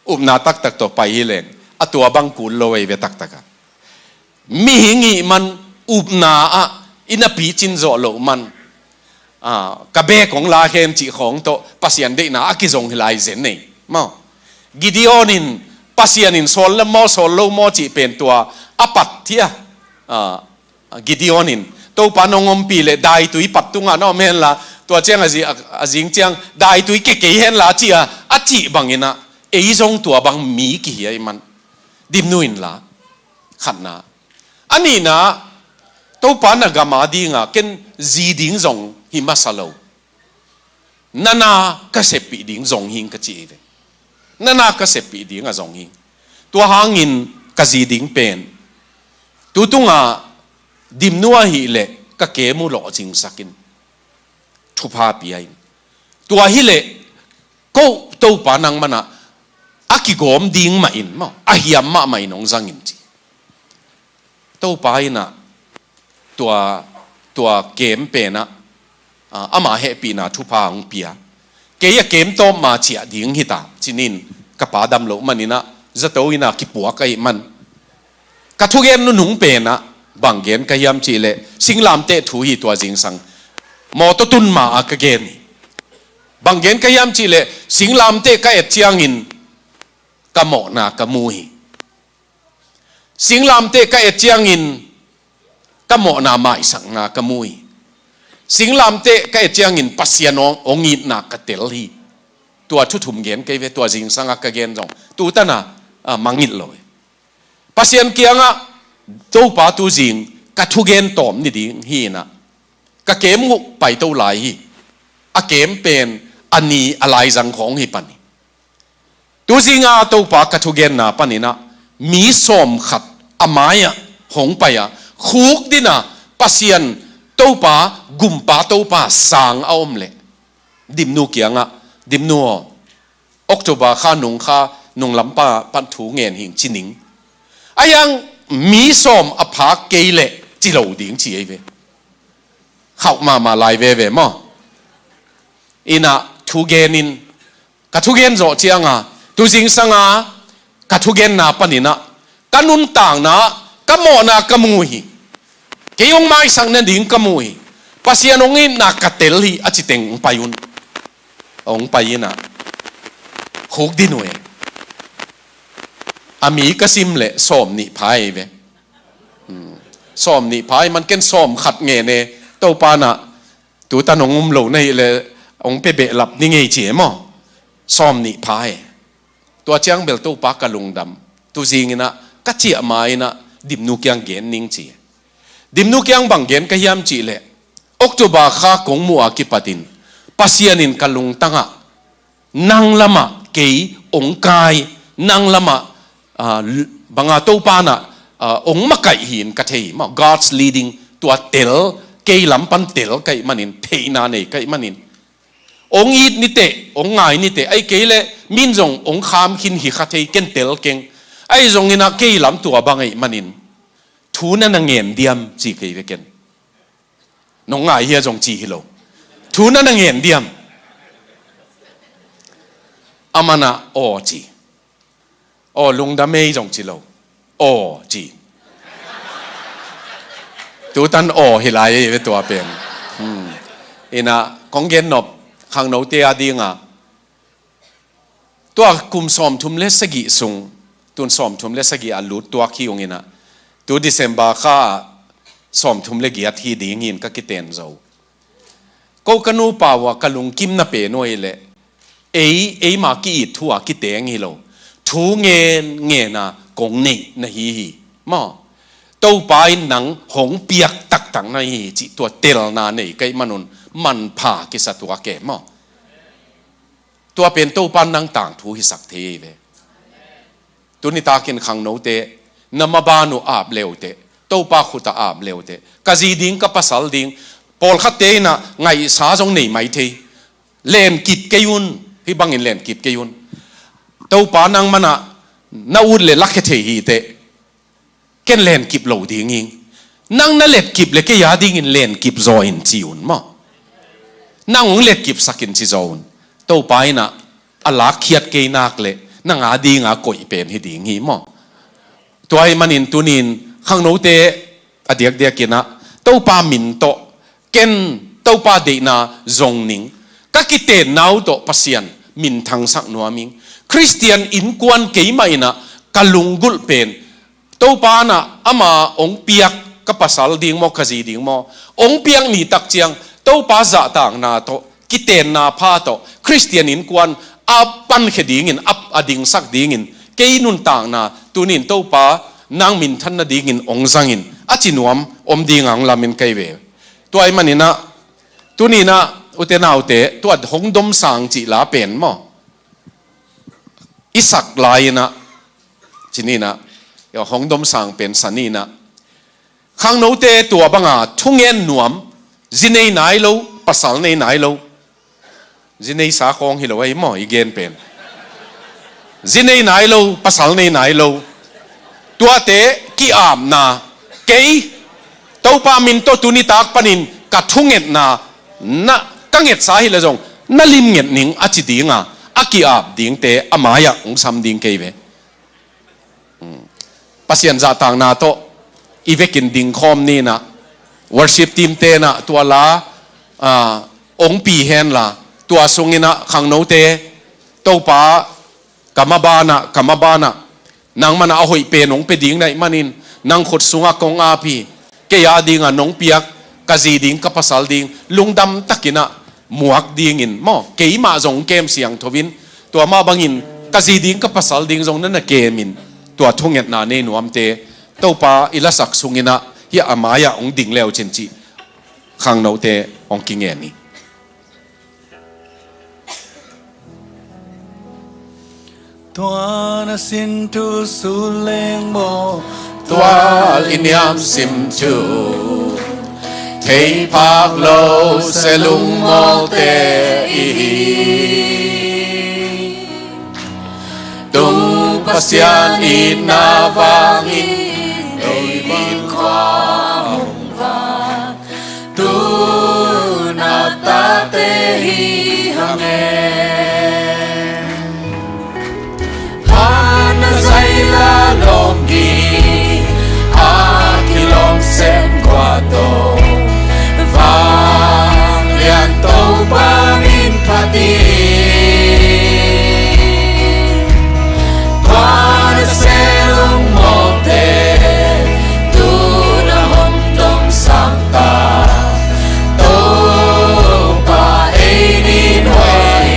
upna taktak tawh pai hi leng, a tua bang kul lo ei ve taktak a. Mihing ih man upna ah i na picin zawh loh man, ah, ka bek hong la hen cih khawng tawh Pasian deihna a kizong hi lai zen ei. Maw? Gideon in Pasian in sawl le maw, sawl lo maw cih pen tua a pat thia. Ah, Gideon in Topa nong ompih leh daitui pat tungah na om henla, tua ciang a zi-, a, a zing ciang daitui kekei henla ci-a a cih banginah ei zong tua bang mi kihi ei man. Dimnu inla. Khatna. A nihna, Topa na gam a dinga ken zi ding zong hi masa lo. Na na ka seppih ding zong hing ka ci ei ve. Na na ka seppih ding a zong hing. Tua hangin ka zi ding pen, tu tunga dimnu ahih leh ka kem uh lawhcingsakin thupha pia in. Tua hileh ko Topa nang manah a kigawm ding mahin maw, a hiam mahmah in hong zangin ci. Topa inah tua, tua kem penah, ah, ama hehpihna thupha hong pia. Kei a kem tawp ma ciah ding hita cinin ka pa dam loh maninah zato inah kipuak ahih man. Ka thugen nunung penah bang gen ka hiam cihleh singlamteh thu hi tua zingsang mawtaw tun ma a ka gen hi. Bang gen ka hiam cihleh singlamteh ka et ciangin ka mawhna ka mu hi. Singlamteh ka et ciangin ka mawhna maisakna ka mu hi. Singlamteh ka et ciangin Pasian hong, hong itna ka tel hi. Tua thu thum gen kei ve, tua zingsangah ka gen zong tu tanah, ah, mangngilh lo hi. Pasian kiangah Topa tu zing ka thugen tawm ni ding hi inah ka kem uh paito lai hi. A kem pen a ni a laizang khawng hi pan hi. Tu zinga Topa ka thugenna paninah mi sawmkhat a mai-ah hong pai-ah khukdina Pasian Topa, Gumpa Topa sang a om leh dimnu kiangah, dimnu aw, October kha nung kha nung lampa pan thu ngen hing ci ning. A hiang mi sawm a phak kei leh ci lo ding ci ei ve. Khauh mahmah lai veve maw? Inah thugen in ka thugen zawh cianga tu zingsanga ka thugenna paninah ka nuntakna, ka mawhna ka mu hi. Kei hong maisak nading ka mu hi. Pasian hong itna ka tel hi a citeng hong pai un. Hong pai inah khukdin uh e. A mi ka sim leh sawm nih pha ei ve. Hmm. Sawm nih pha ei man ken sawm khat ngen e. Topa nah tu tan hong um lo na hih leh hong pia behlap ni ngei ci e maw? Sawm nih pha e. Tua ciang bel Topa ka lungdam. Tu zinginah ka ciah ma inah dimnu kiang gen ning ci. Dimnu kiang bang gen ka hiam cihleh October kha kong muh a kipatin Pasian in ka lungtangah nang lamah kei hong kai, nang lamah, ah, banga Topa nah, ah, hong makaih hi in ka thei hi maw? God's leading, tua tel, kei lam pan tel ka hih manin, theihna nei ka hih manin. Hong it niteh, hong ngai niteh, ahi kei leh min zong hong kham khin hi kha thei, ken tel keng. Ahi zonginah kei lam tua bang ahih manin thu na na ngen diam ci kei ve ken. Nong ngai hia zong ci hi lo. Thu na na ngen diam? A manah aw ci. Aw, lungdam ei zong ci lo. Aw ci. Tu tan aw hi lai ei ve tua pen. Hmm. Inah kong gen nop khangnote a dinga tua kum sawmthum le sagih sung, tun sawmthum le sagih a lut tuak hi ung inah tu December kha sawmthum le giat hi ding hi in ka kiten zo. Ko ka nupa uh a ka lungkimna pen uh ahih leh ei, eima ki-it thu a kiteng hi lo. Thu ngen ngena kong neih na hi hi. Maw? Topa in nang hong piak taktak na hi hi cih tua telna nei ka hih manun manpha kisa tuak e maw? Tua pen Topa nang tangthu hisak thei ei ve. Tuni takin khangnote, na maban uh ap leuteh, Topa khutah ap leuteh, ka zi ding, ka pasal ding, pawlkhatte inah ngaihsa zong nei mai thei. Lenkip kei un, hih bangin lenkip kei un. Topa nang manah na ut le lakhia thei hiteh. Ken lenkip lo ding ing. Nang na letkip le kei a dingin lenkip zaw in ci un maw? Nang hong letkipsak in ci zo un. Topa in ah a lakkhiat kei nak leh nang a ding a koih pen hi ding hi maw. Tua ahih manin tuni-in khangnote a diakdiakin ah Topa min tawh ken Topa deihna zong ning, ka kitenna uh tawh Pasian minthangsak nuam ing. Khristian innkuan keimah in ah ka lunggulh pen Topa in ah ama hong piak ka pasal ding maw, ka zi ding maw, hong piak ni tak ciang Topa zahtakna tawh, kitenna pha tawh Khristian innkuan a pankhia dingin, a, a dingsak dingin kei nuntakna tuni-in Topa nang minthan nadingin hong zangin a ci nuam om ding a hong lamen ka hi ve. Tua ahih manin ah tuni-in ah ute naute, tua hong domsang cih la pen maw, i sak lai-in ah, ci ni-in ah, hong domsang pen sa ni-in ah, khangnote tua banga thungen nuam, zi nei nai lo, pasal nei nai lo. Zi neisa khawng hi lo ahi maw i gen pen. Zi nei nai lo, pasal nei nai lo, tuate ki-apna, kei Topa min tawh tuni tak panin ka thungetna, na, ka ngetsa hi leh zong na limnget ning a ci ding a, a ki-ap dingte a mai-ah hong sam ding ka hi ve. Pasian zahtakna tawh i vekin dingkhawm ni-in ah, worship team-te in ah tua la, ah, hong pi hen la, tua sungin ah khangnote, Topa, ka maban ah, ka maban ah nangman ah a hoih pen hong pia ding na hih manin, nang khut sungah kong ap hi. Kei a ding a nong piak ka zi ding, ka pasal ding lungdam takin ah muak dingin maw, keimah zong kem siangtho-in, tua mah bangin ka zi ding, ka pasal ding zong na na kemin, tua thungetna nei nuamte Topa i lasak sungin ah hiah a mai-ah hong ding le uh cin cih khangnote hong kingen hi. Tua na sin thu sun leng maw, tual i niam sim thu thei phak lo se lungmawlte i hi. Tung Pasian itna vangin ei bang khua hong vak, tu na tate hi hang e. Hana zaila lawng ding a kilawm sem kua tawh, vanglian Topa min phat ding. Tua na se lungmawlte tu na hong domsak ta, Topa ei nin hoih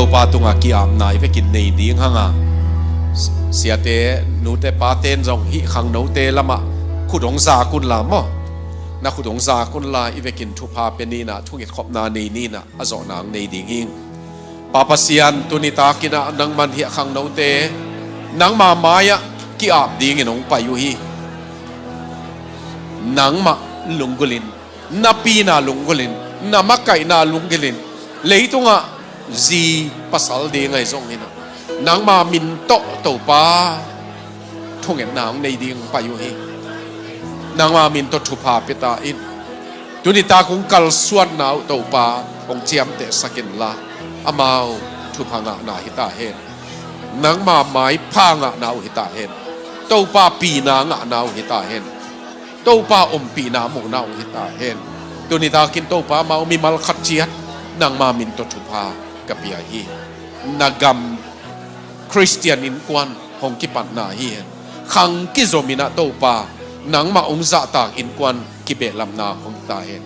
Pa tungah ki-apna i vekin nei ding hanga, siate, nute, pate in zong hih khangnote lamah khut hong zak unla maw, na khut hong zak unla i vekin thupha pia ni in ah, thungetkhopna nei ni in ah, a zawhna hong nei ding hi. Pa Pasian, tuni takin ah nangman hih khangnote nangma mai-ah ki-ap dingin hong pai uh hi. Nangmah lunggulhin, na pina lunggulhin, na makaihna lunggulhin, leitungah zi pasal ding ahi zongin ah, nangma min tawh Topa thungetna hong nei ding hong pai uh hi. Nangma min tawh thupha pia ta in. Tuni tak hong kalsuanna uh Topa hong ciamtehsak inla, amau thupha ngahna hi ta hen. Nangma maipha ngahna uh hi ta hen. Topa pina ngahna uh hi ta hen. Topa ompihna muhna uh hi ta hen. Tuni takin Topa, amau mimal khat ciat nangma min tawh thupha ka pia hi. Na gam Khristian innkuan hong kipatna hi hen. Khang kizom in ah Topa, nangmah hong zahtak innkuan kibehlapna hong hi ta hen.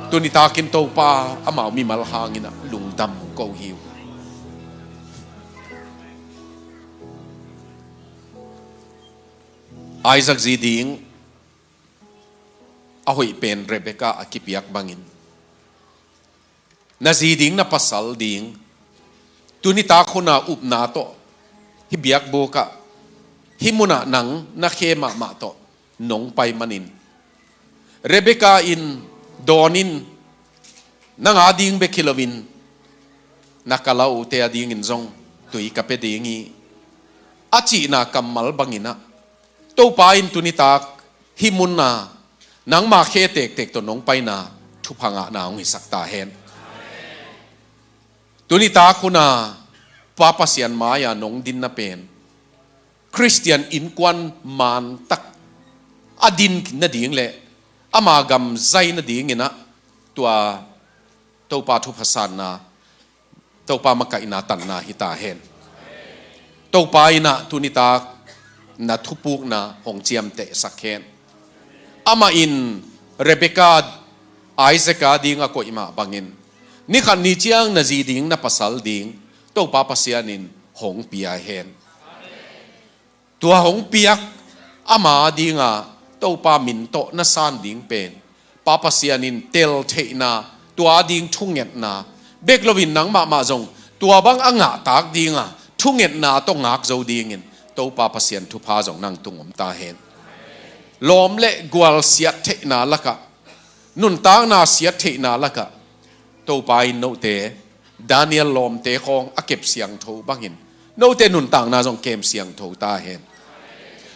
Tuni takin Topa, amau mimal hangin ah lungdam hong ko hi uh. Isaac zi ding a hoih pen Rebekah a kipiak bangin, na zi ding na pasal ding, tuni tak hun a upna tawh hih biakbuk ah, hih munah nang na khe mahmah tawh nong pai manin, Rebekah in dawn in, nang a ding bek hi loin na kalaute a dingin zong tui ka pia ding hi, a cihna kammal bangin ah, Topa in tuni tak hih munah nangma khe tektek tawh nong paina thupha ngahna hong hisak ta hen. Tuni tak hun a Pa Pasian mai-a nong dinna pen Khristian innkuan mantak a din nading le ama gam zai nadingin ah, tua Topa thupha sanna, Topa makaihna tanna hi ta hen. Topa in ah tuni tak na thupukna hong ciamtehsak hen. Amah in Rebekah, Isaac a ding a koih mah bangin, ni khat ni ciang na zi ding na pasal ding Topa Pasian in hong pia hen. Tua hong piak ama dinga Topa min tawh na san ding pen Pa Pasian in teltheihna, tua ding thungetna bek loin nang mahmah zong tua bang a ngahtak dinga thungetna tawh ngak zo dingin Topa Pasian thupha zong nang tung om ta hen. Lawm le gual siat theihna lakah, nuntakna siat theihna lakah, Topa in note Daniel lawmte khawng a kep siangtho bangin note nuntakna zong kem siangtho ta hen.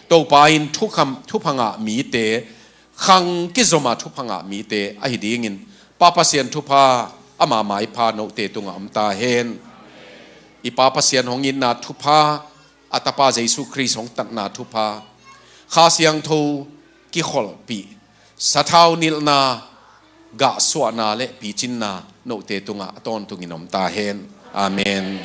Topa in thukham, thupha ngah mite, khang kizoma thupha ngah mite ahi dingin Pa Pasian thupha, ama maipha note tungah om ta hen. I Pa Pasian hong itna thupha, a Tapa Jesu Khrist hong tatna thupha, Kha Siangtho kikholhpih, sathau nilhna, gahsuahna le picinna note tungah a tawntungin om ta hen. Amen.